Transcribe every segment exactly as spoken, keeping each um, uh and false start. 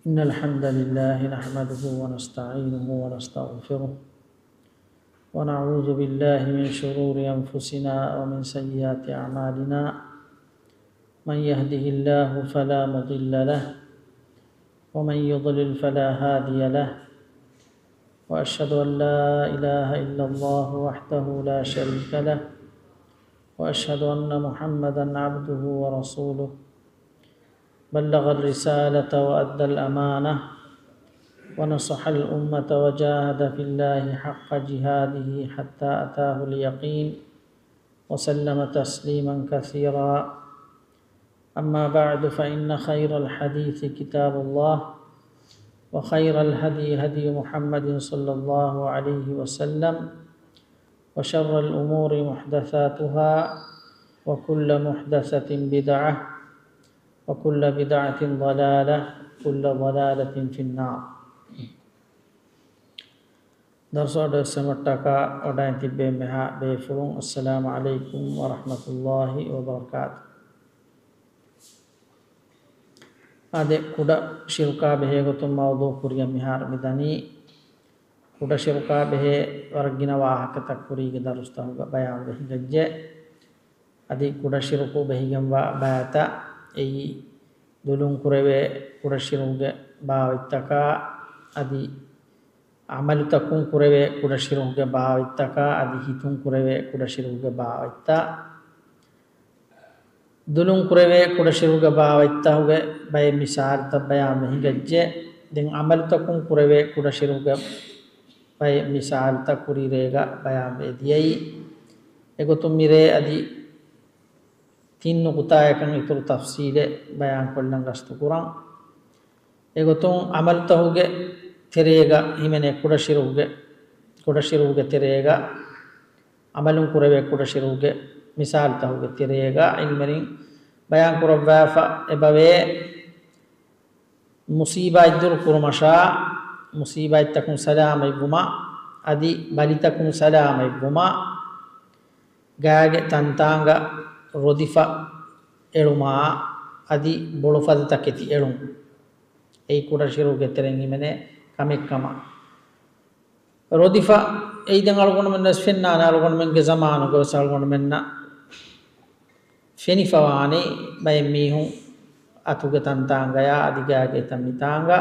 إن الحمد لله نحمده ونستعينه ونستغفره، ونعوذ بالله من شرور أنفسنا ومن سيئات أعمالنا. من يهده الله فلا مضل له، ومن يضلل فلا هادي له، وأشهد أن لا إله إلا الله وحده لا شريك له، وأشهد أن محمدا عبده ورسوله، بلغ الرسالة وأدى الأمانة ونصح الأمة وجاهد في الله حق جهاده حتى أتاه اليقين وسلم تسليما كثيرا. أما بعد، فإن خير الحديث كتاب الله، وخير الهدي هدي محمد صلى الله عليه وسلم، وشر الأمور محدثاتها، وكل محدثة بدعة، وكل بدعة ضلالة، وكل ضلالة في النار. ދަރުސު އަޑު އެއްސެމައްޓަކާ ވަޑައިން ތިއްބެވި މެހާ ބޭފުޅުން، އައްސަލާމު ޢަލައިކުމް ވަރަޙްމަތުﷲ ވަބަރަކާތު. އާދެ، ކުޑަ ޝިރުކާ ބެހޭ ގޮތުން މައުޟޫ ކުރިއަށް މިހާރު މިދަނީ. ކުޑަ ޝިރުކާ ބެހޭ ވަރަށް ގިނަ ވާހަކަތައް ކުރީގެ ދަރުސްތަކުގަ ބަޔާންވެ ހިނގައްޖެ. އަދި ކުޑަ ޝިރުކު ބެހިގެންވާ ބައިތައް، އެއީ ދުލުން ކުރެވޭ ކުޑަ ޝިރުކުގެ ބާވަތްތަކާ، އަދި ޢަމަލުތަކުން ކުރެވޭ ކުޑަ ޝިރުކުގެ ބާވަތްތަކާ، އަދި ހިތުން ކުރެވޭ ކުޑަ ޝިރުކުގެ ބާވަތްތައް. ދުލުން ކުރެވޭ ކުޑަ ޝިރުކުގެ ބާވަތްތަކުގެ ބައެއް މިސާލުތައް ބަޔާންވެ ހިނގައްޖެ. ދެން ޢަމަލުތަކުން ކުރެވޭ ކުޑަ ޝިރުކުގެ ބައެއް މިސާލުތައް ކުރީ ރޭގަ ބަޔާންވެ ދިޔައީ. އެގޮތުން މިރޭ އަދި ތިން ނުކުތާޔަކަށް އިތުރު ތަފްސީލެއް ބަޔާންކޮށްލަން ގަސްތުކުރަން. އެގޮތުން ޢަމަލުތަކުގެ ތެރޭގަ ހިމެނޭ ކުޑަ ޝިރުކުގެ، ކުޑަ ޝިރުކުގެ ތެރޭގަ، ޢަމަލުން ކުރެވޭ ކުޑަ ޝިރުކުގެ މިސާލުތަކުގެ ތެރޭގަ ޢިލްމުވެރިން ބަޔާން ކުރައްވާފަ އެބަވޭ، މުޞީބާތް ދުރު ކުރުމަށާ، މުޞީބާތްތަކުން ސަލާމަތްވުމަށް، އަދި ބަލިތަކުން ސަލާމަތްވުމަށް، ގާގެ ތަންތާނގަ ރޮދިފަ އެޅުމާ، އަދި ބޮޅުފަދަ ތަކެތި އެޅުން. އެއީ ކުޑަ ޝިރުކުގެ ތެރެއިން ހިމެނޭ ކަމެއްކަމަށް. ރޮދިފަ އެއީ ދެން އަޅުގަނޑުމެން ވެސް ފެންނާނެ، އަޅުގަނޑުމެންގެ ޒަމާނުގަ ވެސް އަޅުގަނޑުމެންނަށް ފެނިފަވާނެ ބައެއް މީހުން އަތުގެ ތަންތާނގަޔާ އަދި ގާގެ ތަން މިތާނގަ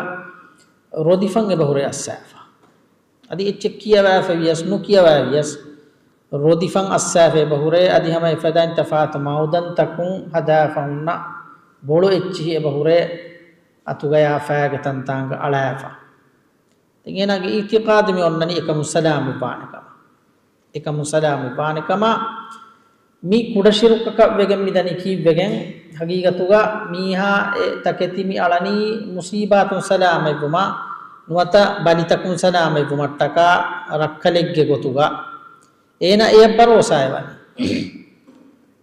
ރޮދިފަން އެބަހުރޭ އައްސާފަ. އަދި އެއްޗެއް ކިޔަވާފަ ވިޔަސް ނުކިޔަވާ ވިޔަސް ރޮދިފަން އައްސާފަ އެބަހުރޭ. އަދި ހަމަ އެފަދައިން ތަފާތު މައުދަންތަކުން ހަދާފަ ހުންނަ ބޮޅު އެއްޗިހި އެބަހުރޭ އަތުގަޔާ ފައިގެ ތަންތާނގަ އަޅާފަ. ދެން އޭނާގެ އިޢުތިޤާދު މި އޮންނަނީ އެކަމުން ސަލާމަތްވާނެ ކަމަށް. އެކަމުން ސަލާމަތްވާނެ ކަމަށް. މި ކުޑަ ޝިރުކަކަށް ވެގެން މިދަނީ ކީއްވެގެން؟ ހަގީގަތުގަ މީހާ އެ ތަކެތި މި އަޅަނީ މުޞީބާތުން ސަލާމަތްވުމަށް ނުވަތަ ބަލިތަކުން ސަލާމަތްވުމަށްޓަކާ ރައްކަލެއްގެ ގޮތުގަ. އޭނާ އެޔަށް ބަރޯސާވެވަނީ.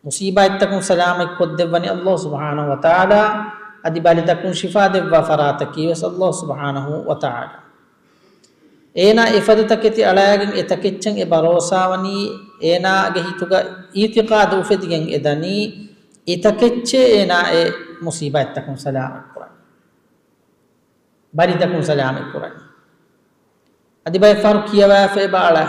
މުޞީބާތްތަކުން ސަލާމަތްކޮށްދެއްވަނީ ﷲ ސުބްޙާނަހޫ ވަތަޢާލާ، އަދި ބަލިތަކުން ޝިފާ ދެއްވާ ފަރާތަކީ ވެސް ﷲ ސުބްޙާނަހޫ ވަތަޢާލާ. އޭނާ އެފަދަ ތަކެތި އަޅާގެން އެ ތަކެއްޗަށް އެ ބަރޯސާވަނީ، އޭނާގެ ހިތުގަ އިޢުތިޤާދު އުފެދިގެން އެ ދަނީ، އެ ތަކެއްޗޭ އޭނާ އެ މުޞީބާތްތަކުން ސަލާމަތްކުރަނީ. ބަލިތަކުން ސަލާމަތްކުރަނީ. އަދި ބައެއް ފަހަރު ކިޔަވާފަ އެބަ އަޅާ.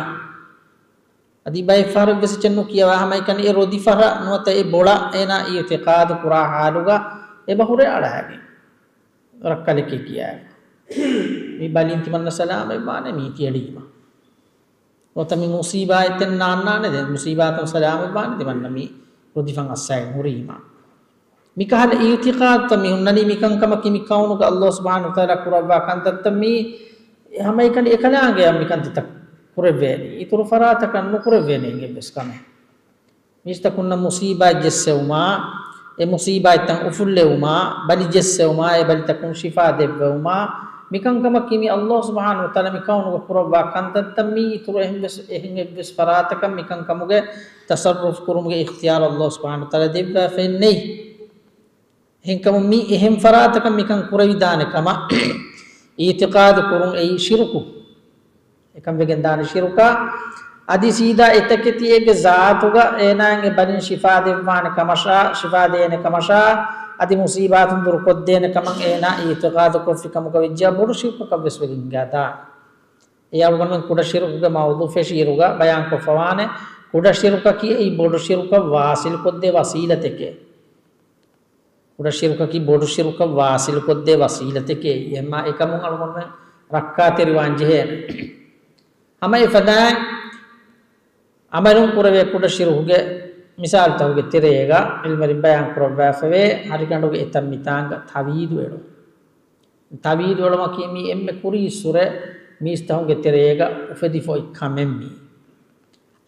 އަދި ބައެއް ފަހަރަށް ވެސް އެއްޗެއް ނުކިޔަވާ ހަމައެކަނި އެ ރޮދިފަރަށް ނުވަތަ އެ ބޮޅަށް އޭނާ އިޢުތިޤާދު ކުރާ ޙާލުގަ އެބަ ހުރޭ އަޅާގެން. ރައްކަލެކޭ ކިޔާ. މި ބަލިން ތިމަންނަ ސަލާމަތްވާނެ މީ ތިޔަޅީމަ. ނުވަތަ މި މުޞީބާތެއް ނާންނާނެ ދެން، މުޞީބާތުން ސަލާމަތްވާނެ ތިމަންނަ މި ރޮދިފަން އައްސައިގެން ހުރީމަ. މިކަހަލަ އިޢުތިޤާދުތައް މި ހުންނަނީ މިކަންކަމަކީ މި ކައުނުގަ ﷲ ސުބްޙާނަހޫ ވަތަޢާލާ ކުރައްވާ ކަންތައްތައް މީ ހަމައެކަނި އެކަލާނގެއަށް މިކަންތައް ކުރެއްވޭނެ. އިތުރު ފަރާތަކަށް ނުކުރެއްވޭނެ އެއްވެސް ކަމެއް. މީސްތަކުންނަށް މުޞީބާތް ޖެއްސެވުމާ، އެ މުޞީބާތްތައް އުފުއްލެވުމާ، ބަލި ޖެއްސެވުމާ، އެ ބަލިތަކުން ޝިފާ ދެއްވެވުމާ، މިކަންކަމަކީ މި ﷲ ސުބްޙާނަހޫ ވަތަޢާލާ މި ކައުނުގަ ކުރައްވާ ކަންތައްތައް މީ އިތުރު އެހެން ވެސް، އެހެން އެއްވެސް ފަރާތަކަށް މިކަންކަމުގެ ތަޞައްރުފް ކުރުމުގެ އިޚްތިޔާރު ﷲ ސުބްޙާނަހޫ ވަތަޢާލާ ދެއްވާފައެއް ނެތް. އެހެންކަމުން މި އެހެން ފަރާތަކަށް މިކަން ކުރެވިދާނެ ކަމަށް އިޢުތިޤާދު ކުރުން އެއީ ޝިރުކު. އެކަން ވެގެން ދާނެ ޝިރުކާ. އަދި ސީދާ އެތަކެތިއެއްގެ ޒާތުގަ އޭނާއަށް އެ ބަލިން ޝިފާ ދެއްވާނެ ކަމަށާ، ޝިފާ ދޭނެ ކަމަށާ، އަދި މުސީބާތުން ދުރުކޮށްދޭނެ ކަމަށް އޭނާ އިއުތިޤާދުކޮށްފި ކަމުގަ ވެއްޖެޔާ ބޮޑު ޝިރުކަކަށް ވެސް ވެގެން ހިނގާދާނެ. އެ އަޅުގަނޑުމެން ކުޑަ ޝިރުކުގެ މައުޟޫ ފެށި އިރުގަ ބަޔާން ކޮށްފަވާނެ، ކުޑަ ޝިރުކަކީ އެއީ ބޮޑު ޝިރުކަށް ވާސިލުކޮށްދޭ ވަސީލަތެކޭ. ކުޑަ ޝިރުކަކީ ބޮޑު ޝިރުކަށް ވާސިލުކޮށްދޭ ވަސީލަތެކޭ. އެހެންމާ އެކަމުން އަޅުގަނޑުމެން ރައްކާތެރިވާން ޖެހޭނެ. ހަމަ އެފަދައިން އަމަލުން ކުރެވޭ ކުޑަ ޝިރުކުގެ މިސާލުތަކުގެ ތެރޭގަ ޢިލްމުވެރިން ބަޔާން ކުރައްވާފަވޭ، ހަށިގަނޑުގެ އެތައް މިތާނގަ ތަވީދު އެޅުން. ތަވީދު އެޅުމަކީ މީ އެންމެ ކުރީއްސުރެ މީސްތަކުންގެ ތެރޭގަ އުފެދިފައި ކަމެއް މީ.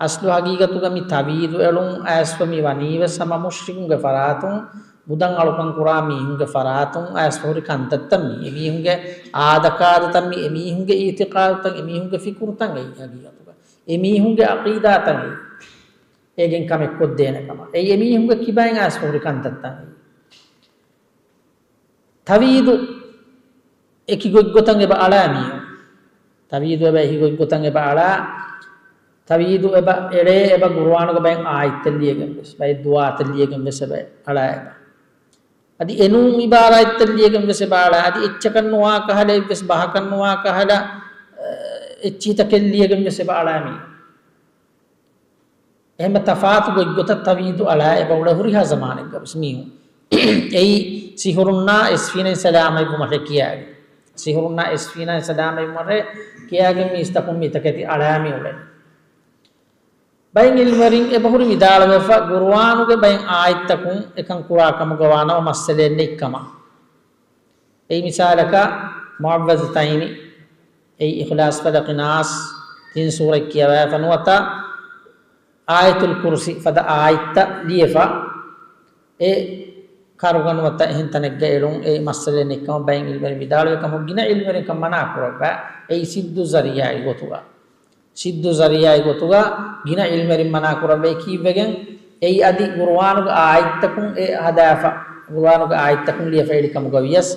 އަސްލު ހަގީގަތުގަ މި ތަވީދު އެޅުން އައިސްފަ މި ވަނީވެސް ހަމަ މުޝްރިކުންގެ ފަރާތުން، ބުދަން އަޅުކަން ކުރާ މީހުންގެ ފަރާތުން އައިސްފަ ހުރި ކަންތައްތައް މީ. އެމީހުންގެ އާދަކާދަތައް މީ، އެމީހުންގެ އިއުތިޤާދުތައް، އެމީހުންގެ ފިކުރުތައް އެއީ ހަގީގަތުގަ. އެމީހުންގެ ޢަޤީދާތައް އެއީ. އޭގެން ކަމެއް ކޮށްދޭނެ ކަމަށް. އެއީ އެމީހުންގެ ކިބައިން އައިސްފަ ހުރި ކަންތައްތައް އެއީ. ތަވީދު އެކި ގޮތްގޮތަށް އެބަ އަޅާ މީހުން. ތަވީދު އެބަ އެކި ގޮތްގޮތަށް އެބަ އަޅާ. ތަވީދު އެބަ އެޅޭ، އެބަ ޤުރުއާނުގެ ބައެއް އާޔަތްތައް ލިޔެގެން ވެސް، ބައެއް ދުޢާތައް ލިޔެގެން ވެސް އެބަ އަޅާ އެބަ. އަދި އެނޫން ޢިބާރާތްތައް ލިޔެގެން ވެސް އެބަ އަޅާ. އަދި އެއްޗަކަށް ނުވާ ކަހަލަ، އެއްވެސް ބަހަކަށް ނުވާ ކަހަލަ، އެއްޗިހިތަކެއް ލިޔެގެން ވެސް އެބަ އަޅާ މީހުން. އެހެންމެ ތަފާތު ގޮތްގޮތަށް ތަވީދު އަޅާ އެބަ އުޅޭ ހުރިހާ ޒަމާނެއްގަ ވެސް މީހުން. އެއީ ސިހުރުންނާ އެސްފީނައިން ސަލާމަތްވުމަށޭ ކިޔާގެން. ސިހުރުންނާ އެސްފީނައިން ސަލާމަތްވުމަށޭ ކިޔާގެން މީސްތަކުން މިތަކެތި އަޅާ މި އުޅެނީ. ބައެއް ޢިލްމުވެރިން އެބަހުރި ވިދާޅުވެފަ، ޤުރުއާނުގެ ބައެއް އާޔަތްތަކުން އެކަން ކުރާ ކަމުގަ ވާނަމަ މައްސަލައެއް ނެތްކަމަށް. އެއީ މިސާލަކަށް މުޢައްވަޒަތައިނި، އެއީ އިޚްލާޞް، ފަލަޤި، ނާސް ތިން ސޫރަތް ކިޔަވާފަ ނުވަތަ އާޔަތުލް ކުރުސި ފަދަ އާޔަތްތައް ލިޔެފަ، އެ ކަރުގަ ނުވަތަ އެހެން ތަނެއްގަ އެޅުން އެއީ މައްސަލައެއް ނެތްކަމަށް ބައެއް ޢިލްމުވެރިން ވިދާޅުވި ކަމުން ގިނަ ޢިލްމުވެރިން ކަން މަނާ ކުރައްވާ. އެއީ ސިއްދު ޒަރީޢާގެ ގޮތުގަ. ސިއްދު ޒަރީޢާގެ ގޮތުގަ ގިނަ ޢިލްމުވެރިން މަނާ ކުރައްވައި ކީއްވެގެން، އެއީ އަދި ޤުރުއާނުގެ އާޔަތްތަކުން އެ ހަދާފަ، ޤުރުއާނުގެ އާޔަތްތަކުން ލިޔެފަ އެޅި ކަމުގަ ވިޔަސް،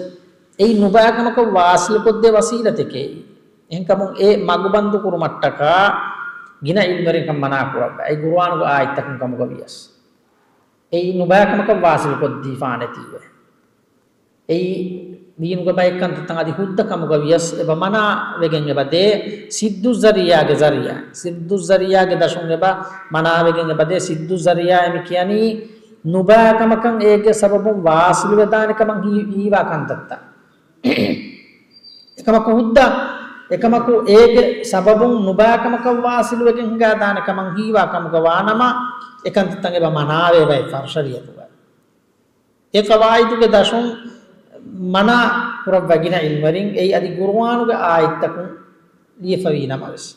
އެއީ ނުބައިކަމަކަށް ވާޞިލުކޮށްދޭ ވަސީލަތެކޭ. އެހެންކަމުން އެ މަގުބަންދު ކުރުމަށްޓަކާ ގިނަ ޢިލްމުވެރިން ކަން މަނާ ކުރައްވާ. އެއީ ޤުރުއާނުގެ އާޔަތްތަކުން ކަމުގަ ވިޔަސް. އެއީ ނުބައިކަމަކަށް ވާޞިލުކޮށްދީފާނެތީވެ. އެއީ ދީނުގެ ބައެއް ކަންތައްތައް އަދި ހުއްދަ ކަމުގަ ވިޔަސް އެބަ މަނާ ވެގެން އެބަ ދޭ ސިއްދު ޒަރީޢާގެ ޒަރީޢާ. ސިއްދު ޒަރީޢާގެ ދަށުން އެބަ މަނާ ވެގެން އެބަ ދޭ ސިއްދު ޒަރީޢާ އެމި ކިޔަނީ ނުބައިކަމަކަށް އޭގެ ސަބަބުން ވާޞިލުވެދާނެ ކަމަށް ހީ-، ހީވާ ކަންތައްތައް. އެކަމަކު ހުއްދަ، އެކަމަކު އޭގެ ސަބަބުން ނުބައިކަމަކަށް ވާޞިލުވެގެން ހިނގާދާނެ ކަމަށް ހީވާ ކަމުގަ ވާނަމަ، އެކަންތައްތައް އެބަ މަނާވޭ ބައެއް ފަހަރު ޝަރީޢަތުގަ. އެ ޤަވާޢިދުގެ ދަށުން މަނާ ކުރައްވާ ގިނަ ޢިލްމުވެރިން އެއީ އަދި ޤުރުއާނުގެ އާޔަތްތަކުން ލިޔެފަވީ ނަމަވެސް.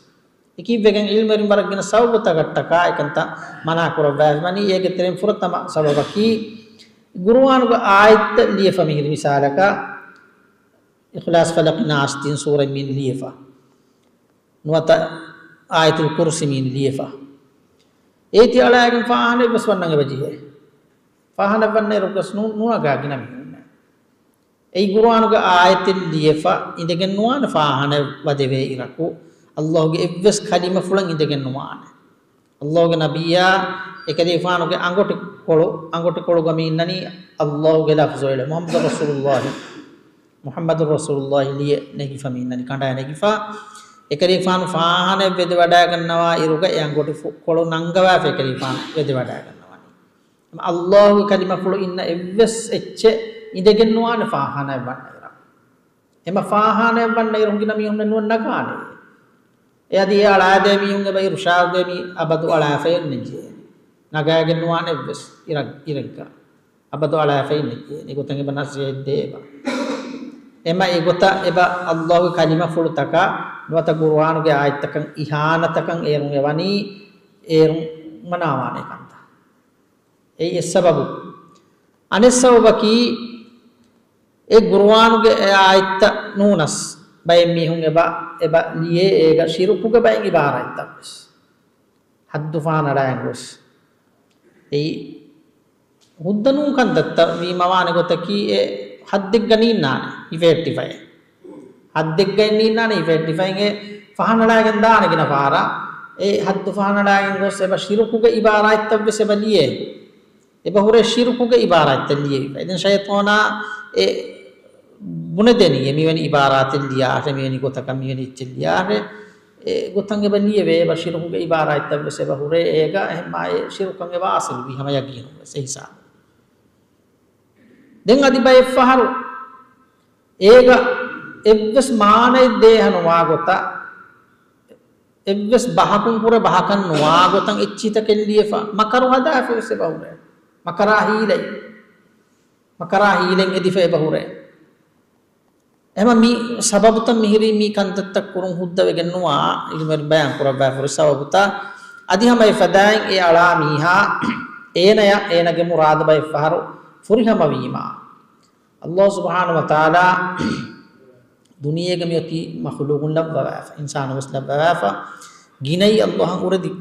އެކީއްވެގެން ޢިލްމުވެރިން ވަރަށް ގިނަ ސަބަބުތަކަށްޓަކާ އެކަންތައް މަނާ ކުރައްވާފަ ވަނީ. އޭގެ ތެރެއިން ފުރަތަމަ ސަބަބަކީ، ޤުރުއާނުގެ އާޔަތްތައް ލިޔެފަ މިހިރީ މިސާލަކަށް، އިޚްލާޞް، ފަލަޤް، ނާސް ތިން ސޫރަތް މިއިން ލިޔެފަ. ނުވަތަ އާޔަތުލް ކުރުސި މިއިން ލިޔެފަ. އޭތި އަޅާގެން ފާހާނަ އެއްވެސް ވަންނަން އެބަޖެހޭ. ފާހާނަ ވަންނަ އިރުގަސް ނު-، ނުނަގާ ގިނަ މީހުންނެއް. އެއީ ޤުރުއާނުގެ އާޔަތެއް ލިޔެފަ އިނދެގެން ނުވާނެ ފާހާނަ ވަދެވޭ އިރަކު، ﷲގެ އެއްވެސް ކަލިމަފުޅެއް އިނދެގެން ނުވާނެ. ﷲގެ ނަބިއްޔާ އެކަލޭގެފާނުގެ އަނގޮޓިކޮޅު، އަނގޮޓިކޮޅުގަ މި އިންނަނީ ﷲގެ ލަފްޒު އެޅެ، މުޙައްމަދު ރަސޫލުﷲ، މުޙައްމަދު ރަސޫލުﷲ ލިޔެ ނެގިފަ މި އިންނަނީ، ކަނޑާ ނެގިފަ. އެކަލޭގެފާނު ފާހާނައެއް ވެދެވަޑައިގަންނަވާ އިރުގަ އެ އަނގޮޓިފު-، ކޮޅު ނަންގަވާފަ އެކަލޭގެފާނު ވެދެވަޑައިގަންނަވަނީ. ﷲގެ ކަލިމަފުޅު އިންނަ އެއްވެސް އެއްޗެއް އިނދެގެން ނުވާނެ ފާހާނައެއް ވަންނަ އިރަކު. އެމަ ފާހާނައެއް ވަންނަ އިރު ހުނގިނަ މީހުންނެއް ނުވަން ނަގާނެ. އެ އަދި އެ އަޅާދޭ މީހުން އެބަ އިރުޝާދުވޭ މީ އަބަދު އަޅާފައެއް ނެއްޖެ. ނަގާގެން ނުވާނެ އެއްވެސް އިރަށް، އިރެއްގަ. އަބަދު އަޅާފައެއް ނެއްޖެ. އެގޮތަށް އެބަ ނަސޭހަތް ދޭ އެބަ. އެމަ އެގޮތަށް އެބަ ﷲގެ ކަލިމަފުޅުތަކަށް ނުވަތަ ޤުރުއާނުގެ އާޔަތްތަކަށް އިހާނަތަކަށް އޭރުން އެވަނީ، އޭރުން މަނާވާނެ ކަންތައް. އެއީ އެއް ސަބަބު. އަނެއް ސަބަބަކީ، އެ ޤުރުއާނުގެ އެ އާޔަތްތައް ނޫނަސް، ބައެއް މީހުން އެބަ، އެބަ ލިޔޭ އޭގަ ޝިރުކުގެ ބައެއް ޢިބާރާތްތައް ވެސް. ޙައްދު ފަހަނަޅާއިން ގޮސް. އެއީ ހުއްދަ ނޫން ކަންތައްތައް ވީމަ ވާނެ ގޮތަކީ، އެ ޙައްދެއްގަ ނީންނާނެ ހިފެހެއްޓިފައޭ. ޙައްދެއްގައި ނީންނާނެ ހިފެހެއްޓިފައިން އެ ފަހަނަޅާގެން ދާނެ ގިނަ ފަހަރަށް. އެ ޙައްދު ފަހަނަޅާގެން ގޮސް އެބަ ޝިރުކުގެ ޢިބާރާތްތައް ވެސް އެބަ ލިޔޭ. އެބަ ހުރޭ ޝިރުކުގެ ޢިބާރާތްތައް ލިޔެވިފަ. ދެން ޝައިޠާނާ އެ ބުނެދެނީ މިވެނި ޢިބާރާތެއް ލިޔާށޭ، މިވެނި ގޮތަކަށް، މިވެނި އެއްޗެއް ލިޔާށޭ، އެ ގޮތަށް އެބަ ލިޔެވޭ. އެބަ ޝިރުކުގެ ޢިބާރާތްތައް ވެސް އެބަ ހުރޭ އޭގަ. އެހެންމާ އެ ޝިރުކަށް އެބަ އަސްލުވީ ހަމަ ޔަގީނުން ވެސް އެ ހިސާބުން. ދެން އަދި ބައެއްފަހަރު އޭގަ އެއްވެސް މާނައެއް ދޭހަ ނުވާ ގޮތަށް، އެއްވެސް ބަހަކުން ކުރެ ބަހަކަށް ނުވާ ގޮތަށް އެއްޗިތަކެއް ލިޔެފަ، މަކަރު ހަދާފަ ވެސް އެބަ ހުރޭ. މަކަރާ ހީލަތް، މަކަރާ ހީލަތް ހެދިފަ އެބަ ހުރޭ. އެހެމަ މި ސަބަބުތައް މިހިރީ މި ކަންތައްތައް ކުރުން ހުއްދަވެގެން ނުވާ، އިލްމުވެރިން ބަޔާން ކުރައްވާފަ ހުރި ސަބަބުތައް. އަދި ހަމަ އެ ފަދައިން އެ އަޅާ މީހާ އޭނަޔަށް އޭނަގެ މުރާދު ބައެއްފަހަރު ފުރިހަމަވީމާ، ﷲ ސުބްޙާނަހޫ ވަތަޢާލާ ދުނިޔޭގަ މިއޮތީ މަޚުލޫގުން ލައްވަވާފަ، އިންސާނުން ވެސް ލައްވަވާފަ، ގިނައީ ﷲ އަށް އުރެދި،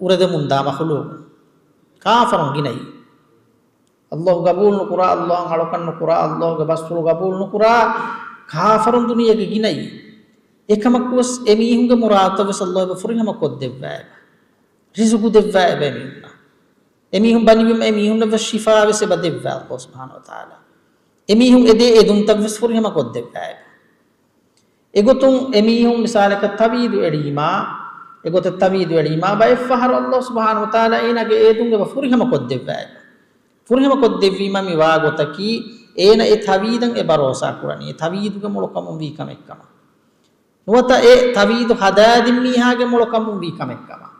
އުރެދެމުންދާ މަޚުލޫގު. ކާފަރުން ގިނައީ. ﷲ ގަބޫލު ނުކުރާ، ﷲ އަށް އަޅުކަން ނުކުރާ، ﷲ ގެ ބަސްފުޅު ގަބޫލު ނުކުރާ ކާފަރުން ދުނިޔޭގަ ގިނައީ. އެކަމަކުވެސް އެމީހުންގެ މުރާދުތައް ވެސް ﷲ އެބަ ފުރިހަމަ ކޮށްދެއްވާ އެބަ. ރިޒުގު ދެއްވާ އެބަ އެމީހުންނަށް. އެމީހުން ބަލިވީމަ އެމީހުންނަށް ވެސް ޝިފާ ވެސް އެބަ ދެއްވާ ﷲ ސުބްޙާނަހޫ ވަތަޢާލާ. އެމީހުން އެދޭ އެދުންތައް ވެސް ފުރިހަމަ ކޮށްދެއްވާ އެބަ. އެގޮތުން އެމީހުން މިސާލަކަށް ތަވީދު އެޅީމާ، އެގޮތަށް ތަވީދު އެޅީމާ، ބައެއްފަހަރު ﷲ ސުބްޙާނަހޫ ވަތަޢާލާ އޭނާގެ އޭދުން އެބަ ފުރިހަމަ ކޮށްދެއްވާ އެބަ. ފުރިހަމަ ކޮށްދެއްވީމަ މި ވާ ގޮތަކީ، އޭނަ އެ ތަވީދަށް އެ ބަރޯސާ ކުރަނީ، އެ ތަވީދުގެ މޮޅު ކަމުން ވީ ކަމެއް ކަމަށް. ނުވަތަ އެ ތަވީދު ހަދާދިން މީހާގެ މޮޅު ކަމުން ވީ ކަމެއް ކަމަށް.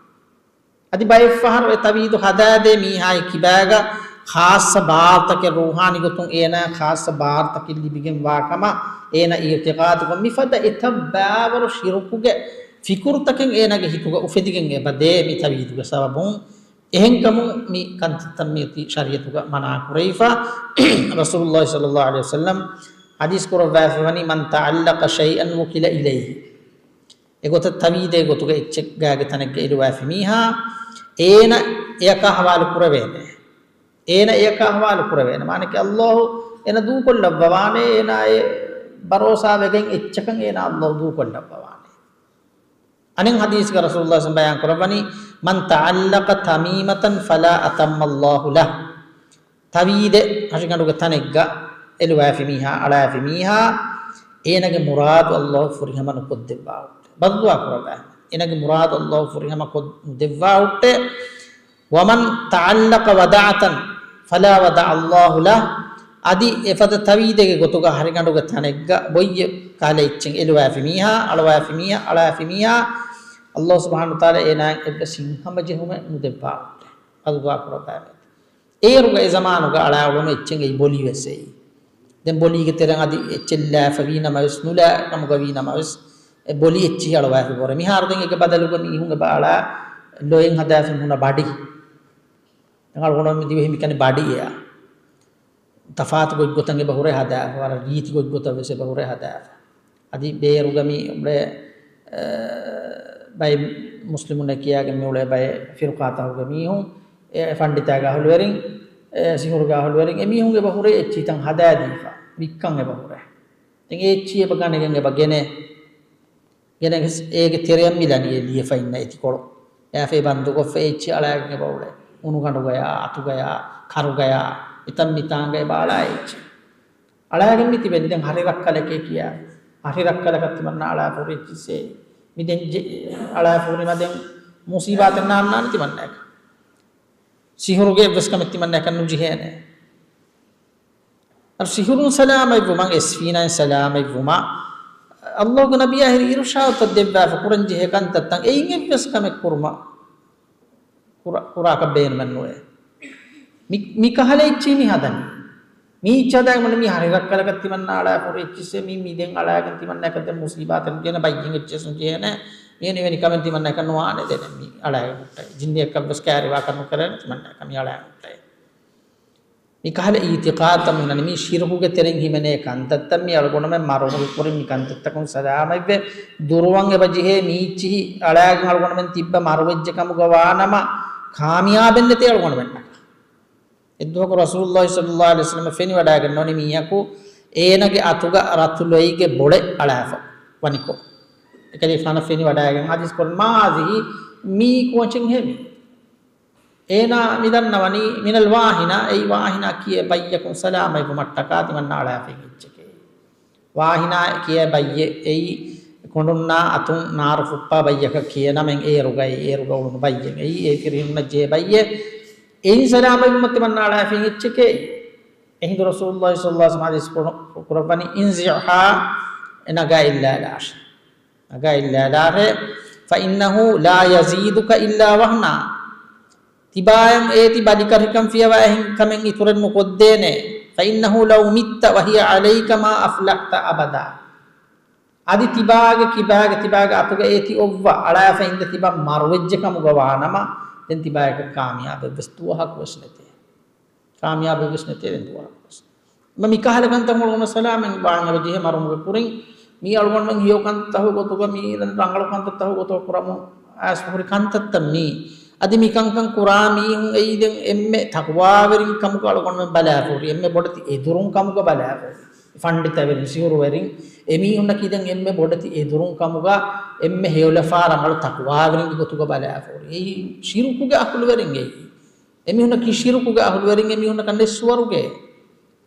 އަދި ބައެއްފަހަރު އެ ތަވީދު ހަދާދޭ މީހާގެ ކިބާގަ ޚާއްޞަ ބާރުތަކެއް، ރޫޙާނީ ގޮތުން އޭނާ ޚާއްޞަ ބާރުތަކެއް ލިބިގެން ވާ ކަމަށް އޭނާ އިޢުތިޤާދުކޮށް، މިފަދަ އެތައް ބާވަރު ޝިރުކުގެ ފިކުރުތަކެއް އޭނާގެ ހިތުގަ އުފެދިގެން އެބަ ދޭ މި ތަވީދުގެ ސަބަބުން. އެހެންކަމުން މި ކަންތައްތައް މިއޮތީ ޝަރީޢަތުގަ މަނާ ކުރެވިފަ. ރަސޫލުﷲ ޞައްލަﷲު ޢަލައިހި ވަސައްލަމް ޙަދީޘް ކުރައްވާފައިވަނީ، "من تعلق شيئا وكل إليه." އެގޮތަށް ތަވީދެއް ގޮތުގަ އެއްޗެއް ގާގެ ތަނެއްގަ އެލުވާފި މީހާ، އޭނަ އެޔަކާ ހަވާލު ކުރެވޭނެ. އޭނަ އެޔަކާ ހަވާލު ކުރެވޭނެ. މާނައަކީ ﷲ އޭނަ ދޫކޮށްލައްވަވާނެ، އޭނާ އެ ބަރޯސާވެގެން އެއްޗަކަށް އޭނާ ﷲ ދޫކޮށްލައްވަވާނެ. އަނެއް ޙަދީޘްގަ ރަސޫލުﷲ ޞައްލަﷲު ޢަލައިހި ވަސައްލަމް ބަޔާން ކުރައްވަނީ، "من تعلق تميمة فلا أتم الله له." ތަވީދެއް ހަށިގަނޑުގެ ތަނެއްގަ އެލުވާފި މީހާ، އަޅާފި މީހާ، އޭނަގެ މުރާދު ﷲ ފުރިހަމަ ނުކޮށްދެއްވާ ހުއްޓެ. ބައްދުޢާ ކުރައްވާ. އޭނަގެ މުރާދު ﷲ ފުރިހަމަ ކޮށް ނުދެއްވާ ހުއްޓެ. "ومن تعلق ودعة فلا ودع الله له." އަދި އެފަދަ ތަވީދެއްގެ ގޮތުގަ ހަށިގަނޑުގެ ތަނެއްގަ ބޮއްޔެއް ކަހަލަ އެއްޗެއް އެލުވާފި މީހާ، އަޅުވާފި މީހާ، އަޅާފި މީހާ، ﷲ ސުބްޙާނަހޫ ވަތަޢާލާ އޭނާއަށް އެއްވެސް ހިތްހަމަޖެހުމެއް ނުދެއްވާ ހުއްޓެ. ބައްދުޢާ ކުރައްވާ. އޭރުގަ އެ ޒަމާނުގަ އަޅާ އުޅުނު އެއްޗެއް އެއީ ބޮލި ވެސް އެއީ. ދެން ބޮލީގެ ތެރެއަށް އަދި އެއްޗެއް ލާފަ ވީ ނަމަވެސް، ނުލާ ކަމުގަ ވީ ނަމަވެސް، އެ ބޮލި އެއްޗިހި އަޅުވާފަ ބޮރެ. މިހާރު ދެން އޭގެ ބަދަލުގަ މީހުން އެބަ އަޅާ ލޮއެއް ހަދާފަ ހުންނަ ބަޑި. ދެން އަޅުގަނޑު މި ދިވެހި މިކަނި ބަޑިއެއް. ތަފާތު ގޮތްގޮތަށް އެބަ ހުރޭ ހަދާފަ، ވަރަށް ރީތި ގޮތްގޮތަށް ވެސް އެބަ ހުރޭ ހަދާފަ. އަދި ބޭރުގަ މި އުޅޭ، އަ، ބައެއް މުސްލިމުންނޭ ކިޔާގެން މި އުޅޭ ބައެއް ފިރުޤާތަކުގެ މީހުން، އެ ފަންޑިތާގެ އަހުލުވެރިން، އެ ސިހުރުގެ އަހުލުވެރިން، އެމީހުން އެބަ ހުރޭ އެއްޗިތައް ހަދާދީފަ، ވިއްކަން އެބަ ހުރޭ. ދެން އެ އެއްޗި އެބަ ގަނެގެން އެބަ ގެނެ، ގެނެގެސް އޭގެ ތެރެއަށް މިލަނީ އެ ލިޔެފަ އިންނަ އެތިކޮޅު. އެއާފައި ބަންދުކޮށްފަ އެއްޗި އަޅާގެން އެބަ އުޅޭ. އުނުގަނޑުގަޔާ، އަތުގަޔާ، ކަރުގަޔާ، އެތަން މިތާނގަ އެބަ އަޅާ އެއްޗި. އަޅާގެން މި ތިބެނީ ދެން ހަށި ރައްކަލަކޭ ކިޔާ. ހަށި ރައްކަލަކަށް ތިމަންނަ އަޅާފަ ހުރި އެއްޗިސޭ. މި ދެން ޖެ-، އަޅާފަ ހުރީމަ ދެން މުސީބާތެއް ނާންނާނެ ތިމަންނައަކަށް. ސިހުރުގެ އެއްވެސް ކަމެއް ތިމަންނައަކަށް ނުޖެހޭނެ. އަރު ސިހުރުން ސަލާމަތްވުމަށް، އެސްފީނާއިން ސަލާމަތްވުމަށް، އައްލާހުގެ ނަބިއްޔާ ހެރި އިރުޝާދުތައް ދެއްވާފަ ކުރަން ޖެހޭ ކަންތައްތައް އެއިން އެއްވެސް ކަމެއް ކުރުމަށް ކުރާ، ކުރާކަށް ބޭނުމެއް ނުވޭ. މި، މި ކަހަލަ އެއްޗިހި މި ހަދަނީ. މީ އެއްޗިހި ހަދާގެން މި ހަށި ރައްކަލަކަށް ތިމަންނަ އަޅާފަ ހުރި އެއްޗިސޭ، މީ، މީ ދެން އަޅާގެން ތިމަންނައަކަށް ދެން މުސީބާތެއް ނުޖެހޭނެ، ބައްޔެއް އެއްޗިހި ނުޖެހޭނެ، މި އެންމެ އެވެނި ކަމެއް ތިމަންނައަކަށް ނުވާނެ ދެނެއް މީ އަޅާގެ ހުއްޓައި. ޖިންނިއަކަށްވެސް ކައިރިވާކަށް ނުކެރޭނެ ތިމަންނައަކަށް މީ އަޅާގެ ހުއްޓައި. މި ކަހަލަ އިޢުތިޤާދުތައް މި ހުންނަނީ މީ ޝިރުކުގެ ތެރެއިން ހިމެނޭ ކަންތައްތައް. މީ އަޅުގަނޑުމެން މަރުވެ ކުރިން މި ކަންތައްތަކުން ސަލާމަތްވެ ދުރުވަން އެބަ ޖެހޭ. މީ އެއްޗިހި އަޅާގެން އަޅުގަނޑުމެން ތިއްބަ މަރުވެއްޖެ ކަމުގަ ވާނަމަ، ކާމިޔާބެއް ނެތޭ އަޅުގަނޑުމެންނަކަށް. އެއްދުވަހަކު ރަސޫލުﷲ ޞައްލަﷲު ޢަލައިހި ވަސައްލަމަ ފެނިވަޑައިގެންނެވުނީ މީހަކު އޭނަގެ އަތުގަ ރަތު ލޮއެއްގެ ބޮޅެއް އަޅާފަ ވަނިކޮށް. އެކަލޭގެފާނަށް ފެނިވަޑައިގެން ޙަދީޘް ކުރަން، "ما هذه؟" މީ ކޯޗެއްހޭ މީ؟ އޭނާ މިދަންނަވަނީ މިނަލް ވާހިނާ، އެއީ ވާހިނާ ކިޔޭ ބައްޔަކުން ސަލާމަތްވުމަށްޓަކާ ތިމަންނަ އަޅާފައި އެއްޗެކޭ. ވާހިނާ ކިޔޭ ބައްޔެއް އެއީ ކޮނޑުންނާ އަތުން ނާރު ފުއްޕާ ބައްޔަކަށް ކިޔޭ ނަމެއް އޭރުގައި، އޭރުގަ އުޅުނު ބައްޔެއް އެއީ، އެ ފިރިހެނުންނަށް ޖެހޭ ބައްޔެއް. އެއިން ސަލާމަތްވުމަށް ތިމަންނަ އަޅާފައި އެއްޗެކޭ. އެހިނދު ރަސޫލުﷲ ޞައްލަﷲ ޢަލައިހި ވަސައްލަމަ ޙަދީޘް ކުރަ-، ކުރައްވަނީ، انزعها، ނަގާ އިއްލާލާށޭ. ނަގާ އިއްލާލާށޭ. فإنه لا يزيدك إلا وهنا. ތިބާޔަށް އޭތި ބަލިކަށިކަން ފިޔަވާ އެހެން ކަމެއް އިތުރެއް ނުކޮށްދޭނެ. فإنه لو مت وهي عليك ما أفلحت أبدا. އަދި ތިބާގެ ކިބާގެ ތިބާގެ އަތުގަ އޭތި އޮއްވާ އަޅާފައި އިނދެ ތިބާ މަރުވެއްޖެ ކަމުގަ ވާނަމަ، ދެން ތިބާޔަކަށް ކާމިޔާބެއްވެސް ދުވަހަކުވެސް ނެތޭ. ކާމިޔާބެއްވެސް ނެތޭ ދެން ދުވަހަކުވެސް. މަ މި ކަހަލަ ކަންތައް އަޅުގަނޑު ސަލާމަތް ވާން އެބަ ޖެހޭ މަރުމުގެ ކުރިން. މީ އަޅުގަނޑުމެން ހެޔޮ ކަންތައް ގޮތުގަ މީ ރަނގަޅު ކަންތައްތައް ގޮތުގަ ކުރަމުން އައިސް ހުރި ކަންތައްތައް މީ. އަދި މިކަންކަން ކުރާ މީހުން އެއީ ދެން އެންމެ ތަޤްވާވެރިން ކަމުގަ އަޅުގަނޑުމެން ބަލާފަ ހުރި، އެންމެ ބޮޑެތި އެދުރުން ކަމުގަ ބަލާފަ ހުރި. ފަންޑިތަވެރިން، ސިހުރުވެރިން، އެމީހުންނަކީ ދެން އެންމެ ބޮޑެތި އެދުރުން ކަމުގަ، އެންމެ ހެޔޮލަފާ ރަނގަޅު ތަޤްވާވެރިންގެ ގޮތުގަ ބަލާފަ ހުރި. އެއީ ޝިރުކުގެ އަހުލުވެރިން އެއީ. އެމީހުންނަކީ ޝިރުކުގެ އަހުލުވެރިން، އެމީހުންނަކަށް ނެތް ސުވަރުގެ.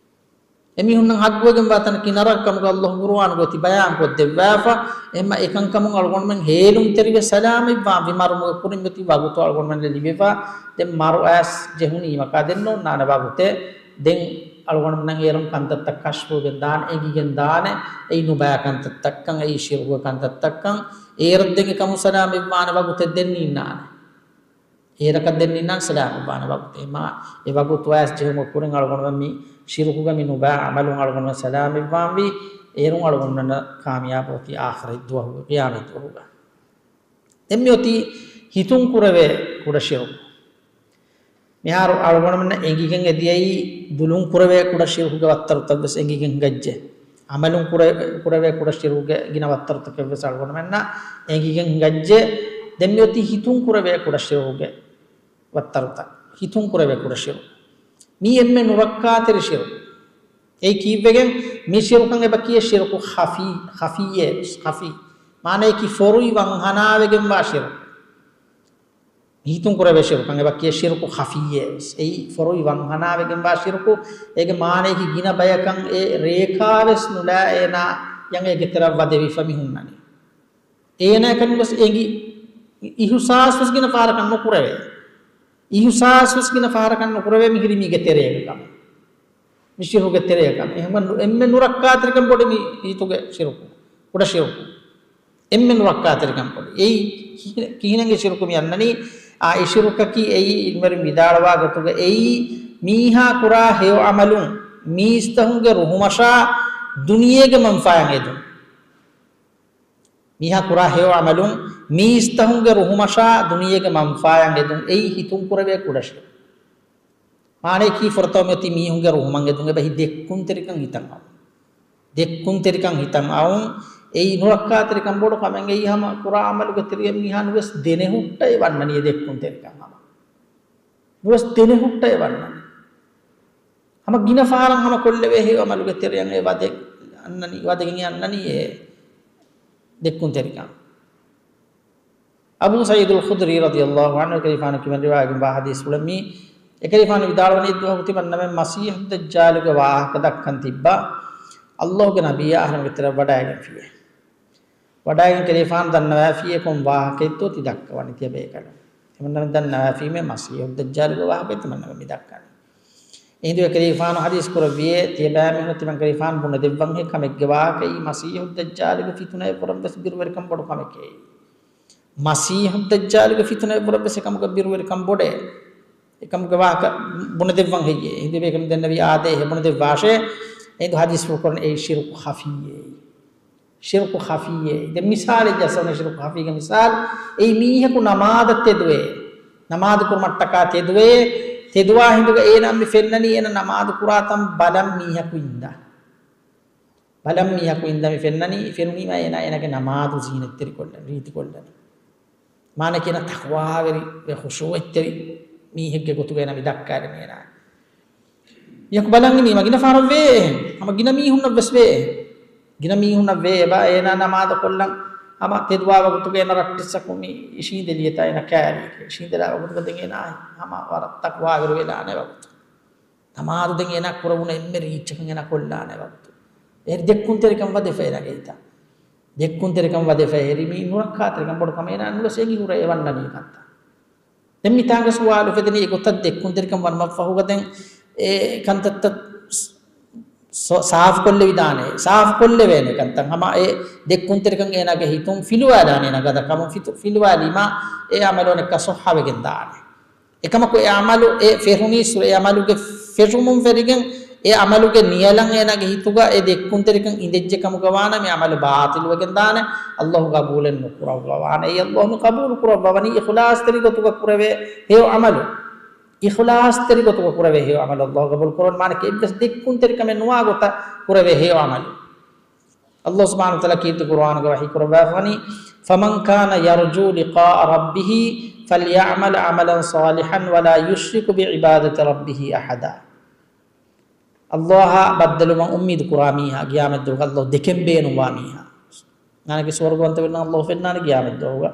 އެމީހުންނަށް ހައްގުވެގެންވާ ތަނަކީ ނަރަކަ ކަމުގަ ﷲ ޤުރުއާނުގަ އޮތީ ބަޔާންކޮށްދެއްވާފަ. އެހެންމަ އެކަންކަމުން އަޅުގަނޑުމެން ހޭލުންތެރިވެ ސަލާމަތްވާން ވި މަރުމުގެ ކުރިން އޮތީ ވަގުތު އަޅުގަނޑުމެންނަށް ލިބިފަ. ދެން މަރު އައިސް ޖެހުނީމަކާ ދެން ނޯންނާނެ ވަގުތެއް. ދެން އަޅުގަނޑުމެންނަށް އޭރުން ކަންތައްތައް ކަޝްފުވެގެން ދާނެ، އެނގިގެން ދާނެ. އެއީ ނުބައި ކަންތައްތައްކަން، އެއީ ޝިރުކުގެ ކަންތައްތައްކަން. އޭރަށް ދެން އެކަމު ސަލާމަތްވާނެ ވަގުތެއް ދެން ނީންނާނެ. އޭރަކަށް ދެން ނިންނާން ސަލާމަތްވާނެ ވަގުތެއް. މާ އެ ވަގުތު އައިސް ޖެހުމުގެ ކުރިން އަޅުގަނޑުމެން މި ޝިރުކުގެ މި ނުބައި އަމަލުން އަޅުގަނޑުމެން ސަލާމަތްވާންވީ. އޭރުން އަޅުގަނޑުމެންނަށް ކާމިޔާބު އޮތީ އާޚިރަތް ދުވަހުގަ، ޤިޔާމަތް ދުވަހުގަ. ދެން މި އޮތީ ހިތުން ކުރެވޭ ކުޑަ ޝިރުކު. މިހާރު އަޅުގަނޑުމެންނަށް އެނގިގެން އެދިޔައީ ދުލުން ކުރެވޭ ކުޑަ ޝިރުކުގެ ވައްތަރުތައް ވެސް އެނގިގެން ހިނގައްޖެ. އަމަލުން ކުރެ-، ކުރެވޭ ކުޑަ ޝިރުކުގެ ގިނަ ވައްތަރުތަކެއް ވެސް އަޅުގަނޑުމެންނަށް އެނގިގެން ހިނގައްޖެ. ދެން މި އޮތީ ހިތުން ކުރެވޭ ކުޑަ ޝިރުކުގެ ވައްތަރުތައް. ހިތުން ކުރެވޭ ކުޑަ ޝިރުކު. މީ އެންމެ ނުރައްކާތެރި ޝިރުކު. އެއީ ކީއްވެގެން؟ މި ޝިރުކަން އެބަ ކިޔޭ ޝިރުކު ޚަފީ، ޚަފީއޭ، ޚަފީ. މާނަޔަކީ ފޮރުވި ވަންހަނާވެގެންވާ ޝިރުކު. ހިތުން ކުރެވޭ ޝިރުކަން އެބަ ކިޔޭ ޝިރުކު ޚަފީއޭ ވެސް. އެއީ ފޮރުވި ވަންހަނާވެގެންވާ ޝިރުކު. އޭގެ މާނަޔަކީ ގިނަ ބަޔަކަށް އެ ރޭކާ ވެސް ނުލާ އޭނާ ޔަން އޭގެ ތެރަށް ވަދެވިފަ މި ހުންނަނީ. އޭނާއަކަށް ވެސް އެނގި، އިހުސާސް ވެސް ގިނަ ފަހަރަކަށް ނުކުރެވޭ. އިހުސާސް ވެސް ގިނަ ފަހަރަކަށް ނުކުރެވޭ މިހިރީ މީގެ ތެރޭގަ ކަމެއް. މި ޝިރުކުގެ ތެރޭގަ ކަމެއް. އެހެންވީމަ އެންމެ ނުރައްކާތެރިކަން ބޮޑެއް މި ހިތުގެ ޝިރުކު. ކުޑަ ޝިރުކު. އެންމެ ނުރައްކާތެރިކަން ބޮޑެއް. އެއީ ކިހިނެއް-، ކިހިނެއް އެ ޝިރުކު މި އަންނަނީ؟ އާ، އެ ޝިރުކަކީ އެއީ އިލްމުވެރިން ވިދާޅުވާ ގޮތުގަ އެއީ މީހާ ކުރާ ހެޔޮ ޢަމަލުން މީސްތަހުންގެ ރުހުމަށާ ދުނިޔޭގެ މަންފާއަށް އެދުން. މީހާ ކުރާ ހެޔޮ ޢަމަލުން މީސްތަހުންގެ ރުހުމަށާ ދުނިޔޭގެ މަންފާއަށް އެދުން. އެއީ ހިތުން ކުރެވޭ ކުޑަ ޝިރުކު. މާނަޔަކީ ފުރަތަމަ މިއޮތީ މީހުންގެ ރުހުމަށް އެދުން. އެބަހީ ދެއްކުންތެރިކަން ހިތަށް އައުން. ދެއްކުންތެރިކަން ހިތަށް އައުން. އެއީ ނުރައްކާތެރިކަން ބޮޑު ކަމެއް. އެއީ ހަމަ ކުރާ ޢަމަލުގެ ތެރެއަށް މީހާ ނުވެސް ދެނެހުއްޓައެ ވަންނަނީ އެ ދެއްކުންތެރިކަން ހަމަ. ނުވެސް ދެނެހުއްޓައެ ވަންނަނީ. ހަމަ ގިނަ ފަހަރަށް ހަމަ ކޮށްލެވޭ ހެޔޮ ޢަމަލުގެ ތެރެއަށް އެ ވަދެ އަންނަނީ، ވަދެގެން އަންނަނީ އެ ދެއްކުންތެރިކަން. އަބޫ ސަޢީދުލް ޚުދްރީ ރަޟިޔަﷲ ޢަންހު އެކަލޭގެފާނު ކިބަން ރިވާޔަތްވާ ޙަދީޘްފުޅެއް މީ. އެކަލޭގެފާނު ވިދާޅުވަނީ އެއްދުވަހަކު ތިމަންނަމެން މަސީޙުއްދައްޖާލުގެ ވާހަކަ ދައްކަން ތިއްބާ ﷲގެ ނަބިއްޔާ އަހަރެމެންގެ ތެރެއަށް ވަޑައިގެންފިއޭ. ވަޑައިގެން ކަލޭގެފާނު ދަންނަވައިފިއޭ ކޮން ވާހަކައެއްތޯ ތި ދައްކަވަނީ ތިޔަބޭކަލުން. ތިމަންނަމެން ދަންނަވައިފީމޭ މަސީޙުއްދައްޖާލުގެ ވާހަކައެއް ތިމަންނަމެން މި ދައްކަނީ. އެހިނދު އެކަލޭގެފާނު ޙަދީޘް ކުރެއްވިއޭ ތިޔަބައިމީހުން ތިމަން ކަލޭގެފާނު ބުނެދެއްވަންހޭ ކަމެއްގެ ވާހަކަ. އެއީ މަސީޙުއްދައްޖާލުގެ ފިތުނައަށްވުރެން ވެސް ބިރުވެރިކަން ބޮޑު ކަމެކޭ. މަސީޙުއްދައްޖާލުގެ ފިތުނައަށްވުރެން ވެސް އެކަމުގެ ބިރުވެރިކަން ބޮޑޭ. އެކަމުގެ ވާހަކަ ބުނެދެއްވަން ހެއްޔޭ؟ އެހިނދު ބޭކަލުން ދެންނެވި އާދޭހޭ ބުނެދެއްވާށޭ. އެހިނދު ޙަދީޘްފުޅު ކުރަން އެއީ ޝިރުކު ޚަފީއޭ. ޝިރުކު ޚަފީއޭ. ދެން މިސާލެއް ޖައްސަވަނީ ޝިރުކު ޚަފީގެ މިސާލް. އެއީ މީހަކު ނަމާދަށް ތެދުވޭ. ނަމާދު ކުރުމަށްޓަކާ ތެދުވޭ. ތެދުވާ ހިނދުގަ އޭނާ މި ފެންނަނީ އޭނަ ނަމާދު ކުރާ ތަން ބަލަން މީހަކު އިންދާ. ބަލަން މީހަކު އިންދާ މި ފެންނަނީ، ފެނުނީމާ އޭނާ އޭނާގެ ނަމާދު ޒީނަތްތެރިކޮށްލަން، ރީތިކޮށްލަނީ. މާނައަކީ އޭނާ ތަޤްވާވެރި، ޚުޝޫޢަތްތެރި މީހެއްގެ ގޮތުގަ އޭނާ މި ދައްކާލަނީ އޭނާ. މީހަކު ބަލަން އިނީމާ ގިނަ ފަހަރަށް ވޭ އެހެން. ހަމަ ގިނަ މީހުންނަށް ވެސް ވޭ އެހެން. ގިނަ މީހުންނަށް ވޭ އެބަ އޭނާ ނަމާދަށް ކޮށްލަން. ހަމަ ތެދުވާ ވަގުތުގަ އޭނަ ރައްޓެއްސަކު މި އިށީނދެލިއެތާ އޭނަ ކައިރީގެ. އިށީނދެލާ ވަގުތުގަ ދެން އޭނަ ހަމަ ވަރަށް ތަޤްވާވެރި ވެލާނެ ވަގުތު. ނަމާދު ދެން އޭނާ ކުރެވުނު އެންމެ ރީއްޗަކަށް އޭނާ ކޮށްލާނެ ވަގުތު. އެ ދެއްކުންތެރިކަން ވަދެފަ އޭނާގެ ހިތަށް. ދެއްކުންތެރިކަން ވަދެފަ އެހެރީ މި ނުރައްކާތެރިކަން ބޮޑު ކަމެއް އޭނާ ނުވެސް އެނގި ހުރެ އެ ވަންނަނީ ކަންތައް. ދެން މިތާނގަ ސުވާލު ފެދެނީ އެގޮތަށް ދެއްކުންތެރިކަން ވަންމަށްފަހުގަ ދެން އެ ކަންތައްތައް ސ-، ސ-، ސާފުކޮށްލެވިދާނެ، ސާފުކޮށްލެވޭނެ ކަންތައް. ހަމަ އެ ދެއްކުންތެރިކަން އޭނާގެ ހިތުން ފިލުވާލާނެ ގަދަ ކަމުން ފިތު-، ފިލުވާލީމާ އެ އަމަލު އަނެއްކާ ސޮއްހަވެގެން ދާނެ. އެކަމަކު އެ އަމަލު އެ ފެށުނީސް އެ އަމަލުގެ ފެށުމުން ފެށިގެން އެ އަމަލުގެ ނިޔަލަން އޭނާގެ ހިތުގަ އެ ދެއްކުންތެރިކަން އިނދެއްޖެ ކަމުގަ ވާނަމަ އެ އަމަލު ބާޠިލުވެގެން ދާނެ. ﷲ ގަބޫލެއް ނުކުރައްވަވާނެ. އެއީ ﷲ މި ޤަބޫލު ކުރައްވަވަނީ އިޚްލާޞްތެރި ގޮތުގަ ކުރެވޭ ހެޔޮ އަމަލު. އިޚްލާޞްތެރި ގޮތުގަ ކުރެވޭ ހެޔޮ އަމަލު ﷲ ގަބޫލު ކުރަން މާނަކީ އެއްވެސް ދެއްކުންތެރިކަމެއް ނުވާ ގޮތަށް ކުރެވޭ ހެޔޮ އަމަލު. ﷲ ސުބްޙާނަހޫ ވަތަޢާލާ ކީރިތި ޤުރުއާނުގަ ވަޙީ ކުރައްވާފަވަނީ، فَمَنْ كَانَ يَرْجُو لِقَاءَ رَبِّهِ فَلْيَعْمَلْ عَمَلًا صَالِحًا وَلَا يُشْرِكْ بِعِبَادَةِ رَبِّهِ أَحَدًا. ﷲ އާ ބައްދަލުވުމަށް އުއްމީދު ކުރާ މީހާ، ޤިޔާމަތްދުވަހުގަ ﷲ ދެކެން ބޭނުންވާ މީހާ. މާނައަކީ ސުވަރުގަވަންތަ ވެންނަ ﷲ ފެންނާނެ ޤިޔާމަތްދުވަހުގަ.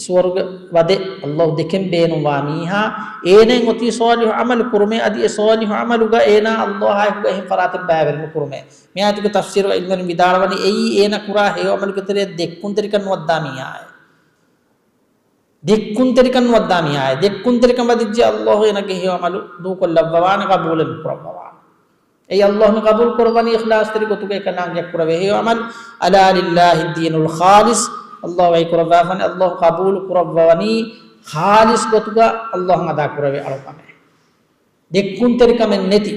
ސުވަރުގަ ވަދެ ﷲ ދެކެން ބޭނުންވާ މީހާ، އޭނައަށް އޮތީ ޞާލިޙު ޢަމަލު ކުރުމޭ، އަދި އެ ޞާލިޙު ޢަމަލުގަ އޭނާ ﷲ އާއެކުގަ އެހެން ފަރާތެއް ބައިވެރި ނުކުރުމޭ. މި އާޔަތުގެ ތަފްސީރުގަ ޢިލްމުވެރިން ވިދާޅުވަނީ، އެއީ އޭނަ ކުރާ ހެޔޮ ޢަމަލުގެ ތެރެއަށް ދެއްކުންތެރިކަން ނުވައްދާ މީހާއޭ. ދެއްކުންތެރިކަން ނުވައްދާ މީހާއޭ. ދެއްކުންތެރިކަން ވަދެއްޖެ ﷲ އޭނަގެ ހެޔޮ ޢަމަލު ދޫކޮށްލައްވަވާނެ، ޤަބޫލެއް ނުކުރައްވަވާނެ. އެއީ ﷲ މި ޤަބޫލު ކުރައްވަނީ އިޚްލާޞްތެރި ގޮތުގައި ކަލާނގެއަށް ކުރެވޭ ހެޔޮ ޢަމަލު. أَلَا لِلَّهِ الدِّينُ الْخَالِصُ. ﷲ ވަޙީ ކުރައްވާފަން، ﷲ ޤަބޫލު ކުރައްވަވަނީ ޚާލިޞް ގޮތުގަ ﷲ އަދާ ކުރެވޭ އަޅުކަމެއް. ދެއްކުންތެރިކަމެއް ނެތި،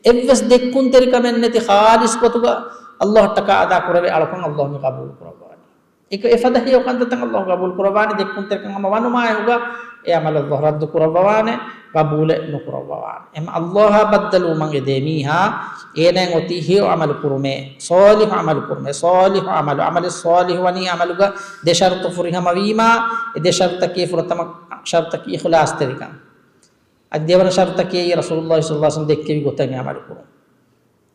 އެއްވެސް ދެއްކުންތެރިކަމެއް ނެތި ޚާލިޞް ގޮތުގަ ﷲ އަށްޓަކާ އަދާ ކުރެވޭ އަޅުކަން ﷲ މި ޤަބޫލު ކުރައްވަވަނީ. އެކަ އެފަދަ ހެޔޮ ކަންތައްތައް ﷲ ޤަބޫލު ކުރައްވާނެ، ދެއްކުންތެރިކަން ހަމަ ވަނުމާއެކުގަ އެ ޢަމަލު ﷲ ރައްދު ކުރައްވަވާނެ، ޤަބޫލެއް ނުކުރައްވަވާނެ. އެހެން ﷲ އާ ބައްދަލުވުމަށް އެދޭ މީހާ، އޭނައަށް އޮތީ ހެޔޮ ޢަމަލު ކުރުމޭ، ޞާލިޙު ޢަމަލު ކުރުމޭ، ޞާލިޙު ޢަމަލު، ޢަމަލު ޞާލިޙު ވަނީ ޢަމަލުގަ ދެ ޝަރުޠު ފުރިހަމަވީމާ، އެ ދެ ޝަރުޠަކީ ފުރަތަމަ ޝަރުޠަކީ އިޚްލާޞްތެރިކަން. އަދި ދެވަނަ ޝަރުޠަކީ ރަސޫލުﷲ ޞައްލަﷲ ޢަލައިހި ވަސައްލަމް ދެއްކެވި ގޮތަށް އެ ޢަމަލު ކުރުން.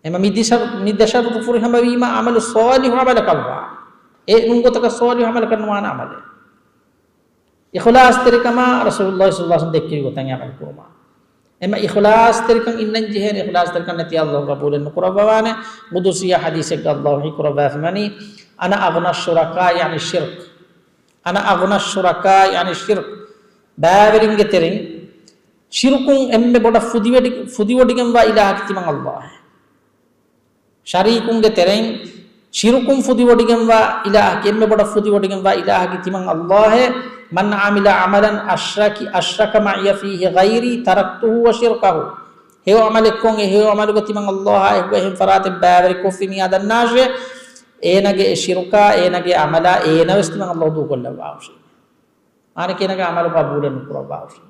އެމަ މި ދެ ޝަރު-، މި ދެ ޝަރުޠު ފުރިހަމަވީމާ ޢަމަލު ޞާލިޙު ޢަމަލަކަށްވާ. އެ ނޫން ގޮތަކަށް ޞާލިޙު ޢަމަލަކަށް ނުވާނެ ޢަމަލެއް. އިޚްލާޞްތެރިކަމާ ރަސޫލުﷲ ޞައްލަﷲ ޢަލައިހި ވަސައްލަމް ދެއްކެވި ގޮތަށް ޢަމަލު ކުރުމާ. އެމަ އިޚްލާޞްތެރިކަން އިންނަން ޖެހޭނެ، އިޚްލާޞްތެރިކަން ނެތި ﷲ ޤަބޫލެއް ނުކުރައްވަވާނެ. ޤުދުސީ ޙަދީޘެއްގަ ﷲ ވަޙީ ކުރައްވާފަވަނީ، أَنَا أَغْنَى الشُّرَكَاءِ عَنِ الشِّرْكِ. أَنَا أَغْنَى الشُّرَكَاءِ عَنِ الشِّرْكِ. ބައިވެރިންގެ ތެރެއިން ޝިރުކުން އެންމެ ބޮޑަށް ފުދިވެޑި-، ފުދިވޮޑިގެންވާ އިލާހަކީ ތިމަން ﷲ އޭ. ޝަރީކުންގެ ތެރެއިން ޝިރުކުން ފުދިވޮޑިގެންވާ އިލާހަކީ، އެންމެ ބޮޑަށް ފުދިވޮޑިގެންވާ އިލާހަކީ ތިމަން ﷲ އޭ. مَنْ عَمِلَ عَمَلًا أَشْرَكَ، أَشْرَكَ مَعِيَ فِيهِ غَيْرِي تَرَكْتُهُ وَشِرْكَهُ. ހެޔޮ ޢަމަލެއްކޮށް، އެ ހެޔޮ ޢަމަލުގަ ތިމަން ﷲ އާ އެކުގަ އެހެން ފަރާތެއް ބައިވެރިކޮށްފި މީހާ ދަންނާށޭ، އޭނަގެ އެ ޝިރުކާ، އޭނަގެ ޢަމަލާ، އޭނަވެސް ތިމަން ﷲ ދޫކޮށްލައްވާހުށީ. މާނައަކީ އޭނަގެ ޢަމަލު ޤަބޫލެއް ނުކުރައްވާހުށީ.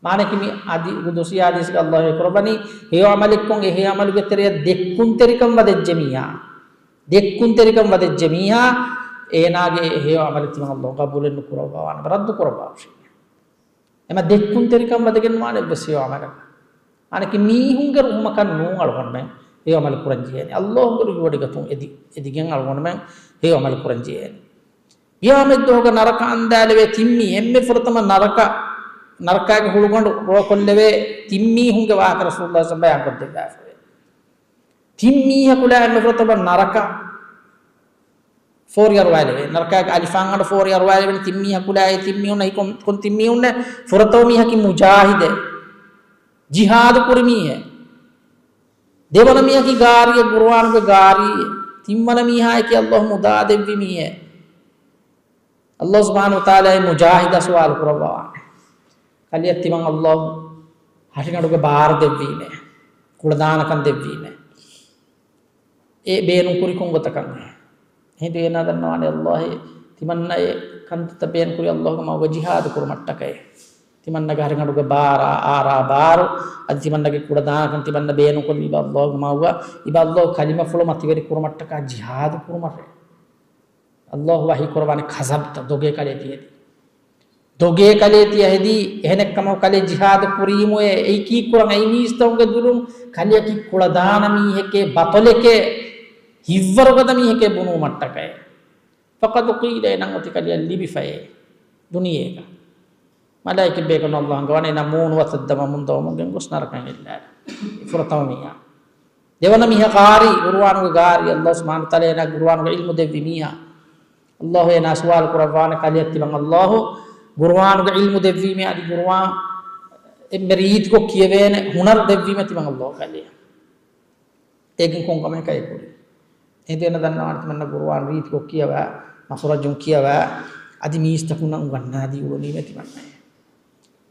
މާނައަކީ މި އަދި ޤުދުސީ ޙަދީޘްގަ ﷲ ވަޙީ ކުރައްވަނީ، ހެޔޮ ޢަމަލެއްކޮށް، އެ ހެޔޮ ޢަމަލުގެ ތެރެއަށް ދެއްކުންތެރިކަން ވަދެއްޖެ މީހާ، ދެއްކުންތެރިކަން ވަދެއްޖެ މީހާ، އޭނާގެ އެ ހެޔޮ ޢަމަލު ތިމަން ﷲ ޤަބޫލެއް ނުކުރައްވަވާނެ، ރައްދު ކުރައްވާހުށީ. އެމަ ދެއްކުންތެރިކަން ވަދެގެން ނުވާނެ އެއްވެސް ހެޔޮ ޢަމަލަކަށް. އަނެކި މީހުންގެ ރުހުމަކަށް ނޫން އަޅުގަނޑުމެން ހެޔޮ ޢަމަލު ކުރަން ޖެހޭނެ. ﷲ ގެ ރުހިވޮޑިގަތުން އެދި-، އެދިގެން އަޅުގަނޑުމެން ހެޔޮ ޢަމަލު ކުރަން ޖެހޭނެ. ޤިޔާމަތްދުވަހުގަ ނަރަކަ އަންދާލެވޭ ތިން މީ، އެންމެ ފުރަތަމަ ނަރަކަ، ނަރަކައިގެ ހުޅުގަނޑު ރޯކޮށްލެވޭ ތިން މީހުންގެ ވާހަކަ ރަސޫލުﷲ ޞައްލަﷲ ޢަލައިހި ވަސައްލަމް ބަޔާންކޮށްދެއްވާފަވޭ. ތިން މީހަކު އެންމެ ފުރަތަމަ ނަރަކަ ފޯރި އަރުވާލެވޭ. ނަރަކައިގެ އަލިފާން ގަނޑު ފޯރި އަރުވާލެވޭނެ ތިން މީހަކު އެ ތިން މީހުންނަށް ކޮން، ކޮން ތިން މީހުންނެއް؟ ފުރަތަމަ މީހަކީ މުޖާހިދެއް. ޖިހާދު ކުރި މީހެއް. ދެވަނަ މީހަކީ ގާރިއެއް، ޤުރުއާނުގެ ގާރިއެއް. ތިންވަނަ މީހާއަކީ ﷲ މުދާ ދެއްވި މީހެއް. ﷲ ސުބްޙާނަހޫ ވަތަޢާލާ އެ މުޖާހިދާ ސުވާލު ކުރައްވަވާނެ. ކަލެއަށް ތިމަން ﷲ ހަށިގަނޑުގެ ބާރު ދެއްވީމޭ، ކުޅަދާނަކަން ދެއްވީމޭ. އެ ބޭނުން ކުރި ކޮން ގޮތަކަށް؟ އެހިނދު އޭނާ ދަންނަވާނެ ﷲ އޭ ތިމަންނަ އެ ކަންތައްތައް ބޭނުން ކުރީ ﷲ ގެ މަގުގަ ޖިހާދު ކުރުމަށްޓަކައި. ތިމަންނަގެ ހަށިގަނޑުގެ ބާރު، އާރާ ބާރު، އަދި ތިމަންނަގެ ކުޅަދާނަކަން ތިމަންނަ ބޭނުން ކޮށްލީ އިބަ ﷲ ގެ މަގުގަ، އިބަ ﷲ ކަލިމަފުޅު މަތިވެރި ކުރުމަށްޓަކާ ޖިހާދު ކުރުމަށޭ. ﷲ ވަޙީ ކުރައްވާނެ، ކަޛަބްތަ، ދޮގޭ ކަލޭ ތި ހެދީ. ދޮގޭ ކަލޭ ތި ހެދީ، އެހެނެއްކަމަކު ކަލޭ ޖިހާދު ކުރީމުއޭ، އެއީ ކީއްކުރަން އެއީ މީސްތަކުގެ ދުލުން ކަލެއަކީ ކުޅަދާނަ މީހެކޭ، ބަޠަލެކޭ، ހިތްވަރުގަދަ މީހެކޭ ބުނުވުމަށްޓަކައި. فقد قيل، އެނަން އޮތި ކަލެއަށް ލިބިފައޭ ދުނިޔޭގަ. މަލާއިކަތް ބޭކަލުން އައްލާހަށް އަންގަވާނެ އޭނާ މޫނު ވަތަށް ދަމަމުން ދަމަމުން ގޮސް ނަރަކައިން އެއްލާލަ. ފުރަތަމަ މީހާ. ދެވަނަ މީހާ ގާރީ، ގުރުއާނުގެ ގާރީ، އައްލާހު ސުބްޙާނަހު ވަތަޢާލާ އޭނާ ގުރުއާނުގެ ޢިލްމު ދެއްވި މީހާ. އައްލާހު އޭނާ ސުވާލު ކުރައްވާނެ ކަލެއަށް ތިމަން އައްލާހު ގުރުއާނުގެ ޢިލްމު ދެއްވީމޭ އަދި ގުރުއާން އެންމެ ރީތިކޮށް ކިޔެވޭނެ ހުނަރު ދެއްވީމޭ ތިމަން އައްލާހު ކަލެއަށް. އޭގެން ކޮން ކަމެއް ކައި ކުރީ؟ އެހިނދު އޭނަ ދަންނަވާނެ ތިމަންނަ ގުރުއާން ރީތިކޮށް ކިޔަވާ، މަޚްރަޖުން ކިޔަވާ، އަދި މީސްތަކުންނަށް އުނގަންނާދީ އުޅުނީމޭ ތިމަންނައޭ.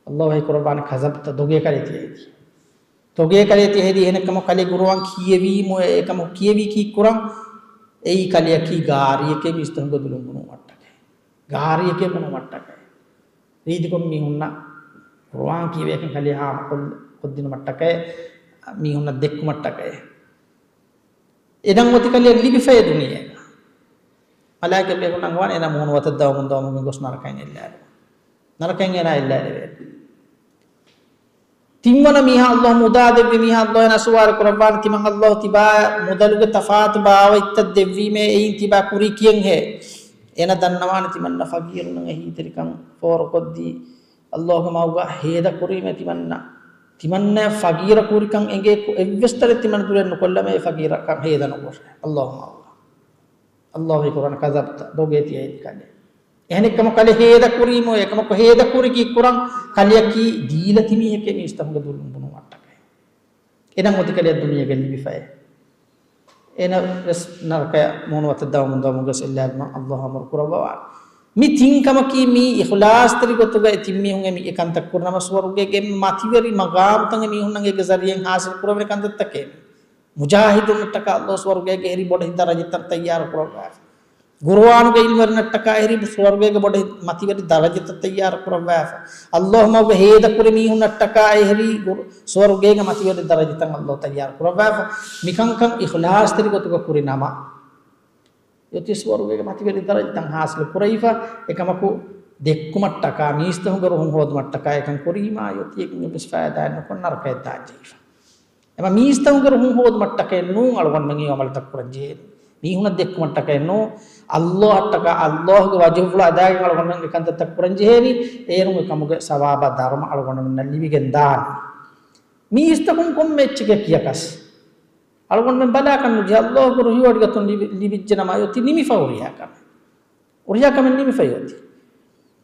އައްލާހު ވަޙީ ކުރައްވާނެ كذبت، ދޮގޭ ކަލޭ ތިޔައީ. ދޮގޭ ކަލޭ ތިޔައީ، އެހެނެއްކަމަކު ކަލޭ ގުރުއާން ކިޔެވީމު، އެކަމަކު ކިޔެވީ ކީއްކުރަން؟ އެއީ ކަލެއަކީ ގާރީއެކޭ މީސްތަކުންގެ ދުލުން ބުނުމަށްޓަކައި. ގާރީއެކޭ ބުނުމަށްޓަކައި. ރީތިކޮށް މީހުންނަށް ގުރުއާން ކިޔެވޭކަން ކަލެ ހާމަކޮށް، ކޮށްދިނުމަށްޓަކައި، މީހުންނަށް ދެއްކުމަށްޓަކައި. އެނަން އޮތި ކަލެއަށް ލިބިފައޭ ދުނިޔޭގަ. މަލާއިކަތް ބޭކަލުން އަންގަވާނެ އޭނާ މޫނު ވަތަށް ދަމަމުން ދަމަމުން ގޮސް ނަރަކައިން އެއްލާލެވޭ. ނަރަކައިން އޭނާ އެއްލާލެވޭ. ތިންވަނަ މީހާ އައްލާހު މުދާ ދެއްވި މީހާ އައްލާހު އޭނާ ސުވާލު ކުރައްވާނެ ތިމަން އައްލާހު ތިބާ މުދަލުގެ ތަފާތު ބާވަތްތައް ދެއްވީމޭ އެއީ ތިބާ ކުރީ ކިޔެންހޭ؟ އޭނަ ދަންނަވާނެ ތިމަންނަ ފަގީރުންނަށް އެހީތެރިކަން ފޯރުކޮށްދީ އައްލާހުގެ މަގުގަ ހޭދަ ކުރީމޭ ތިމަންނަ. ތިމަންނަ ފަގީރަކުރިކަން އެނގޭ ކު-، އެއްވެސް ތަނެއް ތިމަން ދުރެއް ނުކޮށްލަމޭ އެ ފަގީރަކަށް ހޭދަ ނުކުރޭ. އައްލާހު މަގުގަ. އައްލާހު ވަޙީ ކުރަން كذبت، ދޮގޭ ތިޔައީ ކަލޭ. އެހެނެއްކަމަކު ކަލެ ހޭދަ ކުރީމު، އެކަމަކު ހޭދަ ކުރި ކީއްކުރަން؟ ކަލެއަކީ ދީލަތި މީހެކޭ މީސްތަކުންގެ ދުލުން ބުނުމަށްޓަކައި. އެނަން އޮތި ކަލެއަށް ދުނިޔޭގަ ލިބިފައޭ. އޭނަ ވެސް ނަރަކަޔަށް މޫނު ވަތަށް ދަމަމުން ދަމަމުން ގޮސް އެއްލާލުމަށް އައްލާހު އަމުރު ކުރައްވަވާނެ. މި ތިން ކަމަކީ މީ އިޚްލާޞްތެރި ގޮތުގައި ތިން މީހުން އެ މި އެކަންތައް ކުރި ނަމަ ސުވަރުގޭގެ މަތިވެރި މަގާމުތައް އެ މީހުންނަށް އޭގެ ޒަރީއެއް ހާސިލް ކުރެވޭ ކަންތައްތަކޭ. މުޖާހިދުންނަށްޓަކާ އައްލާހު ސުވަރުގޭގެ އެހެރި ބޮޑެތި ދަރަޖަތައް ތައްޔާރު ކުރައްވާފަ. ގުރުއާނުގެ ޢިލްމުވެރިންނަށްޓަކާ އެހެރި ސުވަރުގޭގެ ބޮޑެތި މަތިވެރި ދަރަޖަތައް ތައްޔާރު ކުރައްވާފަ. އައްލާހު މަގުގަ ހޭދަކުރި މީހުންނަށްޓަކާ އެހެރި ގުރު-، ސުވަރުގޭގެ މަތިވެރި ދަރަޖަތައް އައްލާހު ތައްޔާރު ކުރައްވާފަ. މިކަންކަން އިޚްލާޞްތެރި ގޮތުގަ ކުރި ނަމަ، އޮތީ ސުވަރުގޭގެ މަތިވެރި ދަރަޖަތައް ހާސިލު ކުރެވިފަ. އެކަމަކު ދެއްކުމަށްޓަކާ، މީސްތަކުންގެ ރުހުން ހޯދުމަށްޓަކާ އެކަން ކުރީމާ އޮތީ އެކަން އެއްވެސް ފައިދާއެއް ނުކޮށް ނަރަކަޔަށް ދާންޖެހިފަ. އެމަ މީސްތަކުންގެ ރުހުން ހޯދުމަށްޓަކައެއް ނޫން އަޅުގަނޑުމެން އެ ޢަމަލުތައް ކުރަން ޖެހޭނީ. މީހުންނަށް ދެއްކުމަށްޓަކައެއް ނޫން. އައްލާހަށްޓަކާ އައްލާހުގެ ވަޖުހުފުޅު އަދާގެން އަޅުގަނޑުމެން އެކަންތައްތައް ކުރަން ޖެހޭނީ. އޭރުން އެކަމުގެ ސަވާބާ ދަރުމަ އަޅުގަނޑުމެންނަށް ލިބިގެން ދާނީ. މީސްތަކުން ކޮންމެ އެއްޗެކޭ ކިޔަކަސް. އަޅުގަނޑުމެން ބަލާކަށް ނުޖެހޭ އައްލާހުގެ ރުހިވޮޑިގަތުން ލިބި-، ލިބިއްޖެ ނަމަ އޮތީ ނިމިފަ ހުރިހާ ކަމެއް. ހުރިހާ ކަމެއް ނިމިފައި އޮތީ.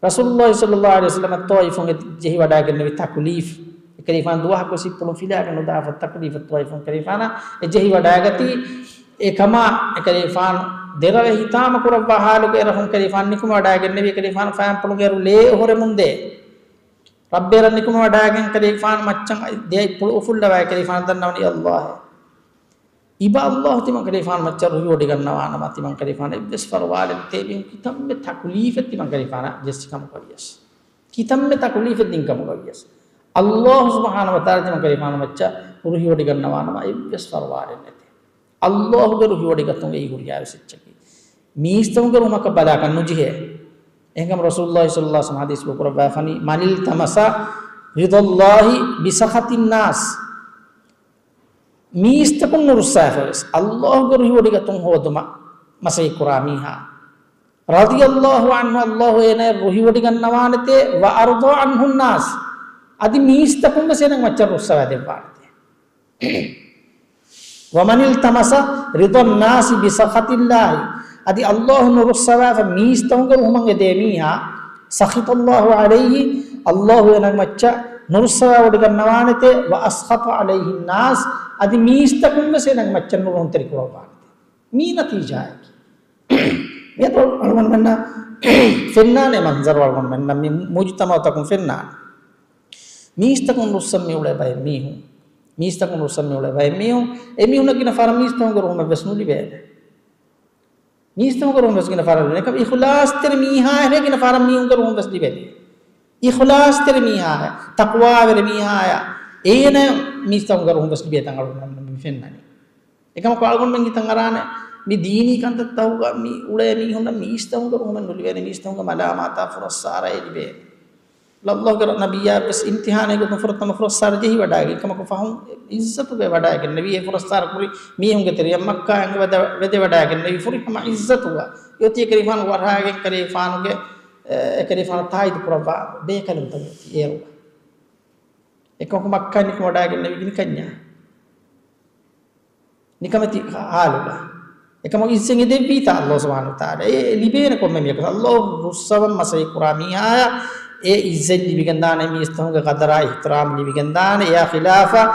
ރަސޫލުﷲ ޞައްލަﷲ ޢަލައިހި ވަސައްލަމަ ޠާއިފުން އެ ޖެހިވަޑައިގެންނެވި ތަކުލީފް. އެކަލޭފާނު ދުވަހަކުވެސް ހިތްޕުޅުން ފިލާގެން ނުދާފަ ތަކުލީފަށް ޠާއިފުން ކަލޭފާނަށް އެ ޖެހިވަޑައިގަތީ. އެކަމާ އެކަލޭފާނު ދެރަވެ ހިތާމަކުރައްވާ ޙާލުގެ އެރަށުން ކަލޭފާނު ނިކުމެވަޑައިގެންނެވި. އެކަލޭފާނު ފައިންޕުޅުގެ އެރު ލޭ އޮހޮރެމުންދޭ. ރައްބޭރަށް ނިކުމެވަޑައިގެން ކަލޭފާނު މައްޗަށް ދެ އަތްޕުޅު އުފުއްލަވާ ކަލޭފާނު ދަންނަވަނީ އައްލާހެއް. އިބަ އައްލާހު ތިމަން ކަލޭފާނު މައްޗަށް ރުހިވޮޑިގަންނަވާނަމަ، ތިމަން ކަލޭފާނަށް އެއްވެސް ފަރުވާލެއް ނެތޭ. މީ ކިތަންމެ ތަކުލީފެއް ތިމަން ކަލޭފާނަށް ޖެއްސި ކަމަކަށް ވިޔަސް. ކިތަންމެ ތަކުލީފެއް ދިން ކަމަކަށް ވިޔަސް. އައްލާހު ސުބްޙާނަހު ވަތަޢާލާ ތިމަން ކަލޭފާނު މައްޗަށް ރުހިވޮޑިގަންނަވާނަމަ، އެއްވެސް ފަރުވާލެއް ނެތޭ. އައްލާހުގެ ރުހިވޮޑިގަތުން އެއީ ހުރިހާވެސް އެއްޗަކީ. މީސްތަކުންގެ ރުހުމަކަށް ބަލާކަށް ނުޖެހޭ. އެހެންކަމުން ރަސޫލުﷲ ޞައްލަﷲ ޢަލައިހި ވަސައްލަމަ ޙަދީޘްފުޅު ކުރައްވާފަނީ، "مَنِ الْتَمَسَ رِضَا اللَّهِ بِسَخَطِ النَّاسِ." މީސްތަކުން ނުރުއްސާފަވެސް، އައްލާހުގެ ރުހިވޮޑިގަތުން ހޯދުމަށް މަސައްކަތްކުރާ މީހާ، رَضِيَ اللَّهُ عَنْهُ، އައްލާހު އޭނާއަށް ރުހިވޮޑިގަންނަވާނެތޭ، وَأَرْضَى عَنْهُ النَّاسَ، އަދި މީސްތަކުންވެސް އޭނާގެ މައްޗަށް ރުއްސަވާ ދެއްވާނެތޭ. وَمَنِ الْتَمَسَ رِضَا النَّاسِ بِسَخَطِ اللَّهِ، އަދި އައްލާހު ނުރުއްސަވާފަ މީސްތަކުންގެ ރުހުމަށް އެދޭ މީހާ، سَخِطَ اللَّهُ عَلَيْهِ، އައްލާހު އޭނާގެ މައްޗަށް ނުރުއްސަވާވޮޑިގަންނަވާނެތޭ، وَأَسْخَطَ عَلَيْهِ النَّاسَ، އަދި މީސްތަކުންވެސް އޭނާގެ މައްޗަށް ނުރުހުންތެރި ކުރައްވާނެތޭ. މީ ނަތީޖާއަކީ. މިއަދު އަޅުގަނޑުމެންނަށް ފެންނާނެ މަންޒަރު، އަޅުގަނޑުމެންނަށް މި މުޖުތަމަޢުތަކުން ފެންނާނެ. މީސްތަކުން ރުއްސަން މިއުޅޭ ބައެއް މީހުން. މީސްތަކުން ރުއްސަން މިއުޅޭ ބައެއް މީހުން. އެމީހުންނަށް ގިނަ ފަހަރަށް މީސްތަކުންގެ ރުހުމެއްވެސް ނުލިބޭނެ. މީސްތަކުންގެ ރުހުމެއްވެސް ގިނަ ފަހަރަށް ނުލިބޭނެ. އެކަމަކު އިޚްލާޞްތެރި މީހާއަށް ގިނަ ފަހަރަށް މީހުންގެ ރުހުމްވެސް ލިބޭނެ. އިޚްލާޞްތެރި މީހާއަށް، ތަޤްވާވެރި މީހާއަށް، އޭނަ މީސްތަކުންގެ ރުހުމްވެސް ލިބޭތަން އަޅުގަނޑު މި ފެންނަނީ. އެކަމަކު އަޅުގަނޑުމެން ހިތަށް އަރާނެ، މި ދީނީ ކަންތައްތަކުގަ މި އުޅޭ މީހުންނަށް މީސްތަކުންގެ ރުހުމެއް ނުލިބޭނެ، މީސްތަކުންގެ މަލާމާތާ ފުރައްސާރައެއް ލިބޭނެ. ﷲ ގެ ނަބިއްޔާ ވެސް އިމްތިޙާނެއް ގޮތުން ފުރަތަމަ ފުރައްސާރަ ޖެހިވަޑައިގެން، އެކަމަކު ފަހުން އިއްޒަތުގައި ވަޑައިގެންނެވި، އެ ފުރައްސާރަ ކުރި މީހުންގެ ތެރެއަށް މައްކާއިން ވެދެ-، ވެދެވަޑައިގެންނެވި ފުރިހަމަ އިއްޒަތުގަ. އޮތީ އެކަލޭގެފާނު ވަރަހައިގެން އެކަލޭގެފާނުގެ، އެ، އެކަލޭގެފާނު ތާއީދު ކުރައްވާ ބޭކަލުންތައް އޮތީ އޭރު. އެކަމަކު މައްކާ ނިކުމެވަޑައިގެންނެވި ގިނަ ކަންޏާ. ނިކަމެތި ހާލުގަ. އެކަމަކު އިއްޒަތް އެ ދެއްވީތާ ﷲ ސުބްޙާނަހޫ ވަތަޢާލާ. އެ ލިބޭނެ ކޮންމެ މީހަކަށް. ﷲ ރުއްސަވަން މަސައްކަތް ކުރާ މީހާޔަށް އެ އިއްޒަތް ލިބިގެންދާނެ، މީސްތަކުންގެ ޤަދަރާ އިޙްތިރާމް ލިބިގެންދާނެ. އެއާ ޚިލާފަށް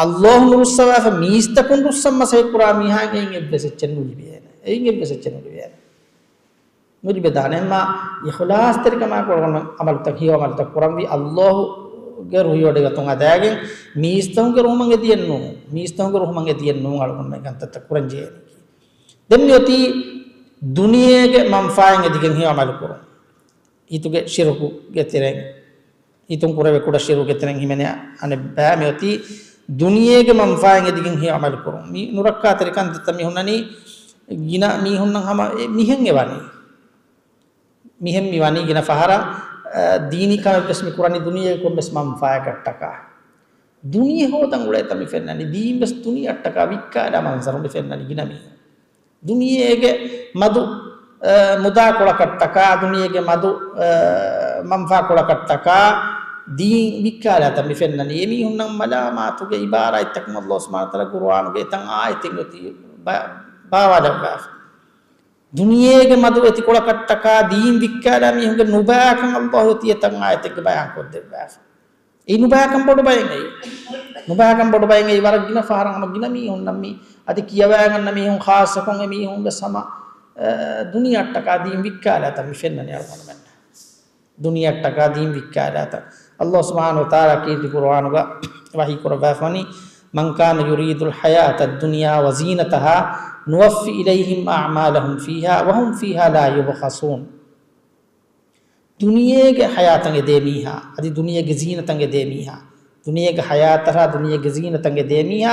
ﷲ ނުރުއްސަވާފަ މީސްތަކުން ރުއްސަން މަސައްކަތް ކުރާ މީހާއަށް އެއިން އެއްވެސް އެއްޗެއް ނުލިބޭނެ. އެއިން އެއްވެސް އެއްޗެއް ނުލިބޭނެ. ނުލިބެދާނެ. އެމާ އިޚްލާޞްތެރިކަމާ ކުރަން ޢަމަލުތައް، ހެޔޮ ޢަމަލުތައް ކުރަންވީ ﷲ ގެ ރުހިވޮޑިގަތުން އަދާގެން، މީސްތަކުންގެ ރުހުމަށް އެދިޔަން ނޫން. މީސްތަކުންގެ ރުހުމަށް އެދިޔަން ނޫން އަޅުގަނޑުމެން ކަންތައްތައް ކުރަން ޖެހޭނީކީ. ދެން މިއޮތީ ދުނިޔޭގެ މަންފާއެއް އެދިގެން ހެޔޮ ޢަމަލު ކުރުން. ހިތުގެ ޝިރުކުގެ ތެރެއިން، ހިތުން ކުރެވޭ ކުޑަ ޝިރުކުގެ ތެރެއިން ހިމެނޭ އަނެއްބައި މިއޮތީ ދުނިޔޭގެ މަންފާއެއް އެދިގެން ހެޔޮ ޢަމަލު ކުރުން. މި ނުރައްކާތެރި ކަންތައްތައް މި ހުންނަނީ ގިނަ މީހުންނަށް ހަމަ އެ މިހެން އެ ވަނީ. މިހެން މި ވަނީ ގިނަ ފަހަރަށް، އަ، ދީނީ ކަމެއްވެސް މި ކުރަނީ ދުނިޔޭގެ ކޮންމެސް މަންފާއަކަށްޓަކާ. ދުނިޔެ ހޯދަން އުޅޭތަ މި ފެންނަނީ. ދީންވެސް ދުނިޔެއަށްޓަކާ ވިއްކާލާ މަންޒަރު މި ފެންނަނީ ގިނަ މީހުން. ދުނިޔޭގެ މަދު، އަ، މުދާކޮޅަކަށްޓަކާ، ދުނިޔޭގެ މަދު، އަ، މަންފާކޮޅަކަށްޓަކާ ދީން ވިއްކާލާތަ މި ފެންނަނީ. އެމީހުންނަށް މަލާމާތުގެ އިބާރާތްތަކުން ﷲ ސުބްޙާނަހޫ ވަތަޢާލާ ޤުރުއާނުގެ އެތައް އާޔަތެއް އޮތީ ބަ-، ބާވާލައްވާފަ. ދުނިޔޭގެ މަދު އެތިކޮޅަކަށްޓަކާ ދީން ވިއްކާލާ މީހުންގެ ނުބައިކަން ﷲ އޮތީ އެތައް އާޔަތެއްގަ ބަޔާންކޮށްދެއްވާފަ. އެއީ ނުބައިކަން ބޮޑު ބައެއް އެއީ. ނުބައިކަން ބޮޑު ބައެއް އެއީ. ވަރަށް ގިނަ ފަހަރަށް ހަމަ ގިނަ މީހުންނަށް މި އަދި ކިޔަވައިގަންނަ މީހުން ޚާއްޞަކޮށް އެމީހުން ވެސް ހަމަ، އަ، ދުނިޔެއަށްޓަކާ ދީން ވިއްކާލާތަ މި ފެންނަނީ އަޅުގަނޑުމެންނަށް. ދުނިޔެއަށްޓަކާ ދީން ވިއްކާލާތަ. ﷲ ސުބްޙާނަހޫ ވަތަޢާލާ ކީރިތި ޤުރުއާނުގަ ވަޙީ ކުރައްވާފަވަނީ، "من كان يريد الحياة الدنيا وزينتها نوف إليهم أعمالهم فيها وهم فيها لا يبخسون." ދުނިޔޭގެ ޙަޔާތަށް އެދޭ މީހާ، އަދި ދުނިޔޭގެ ޒީނަތަށް އެދޭ މީހާ، ދުނިޔޭގެ ޙަޔާތަށާ ދުނިޔޭގެ ޒީނަތަށް އެދޭ މީހާ،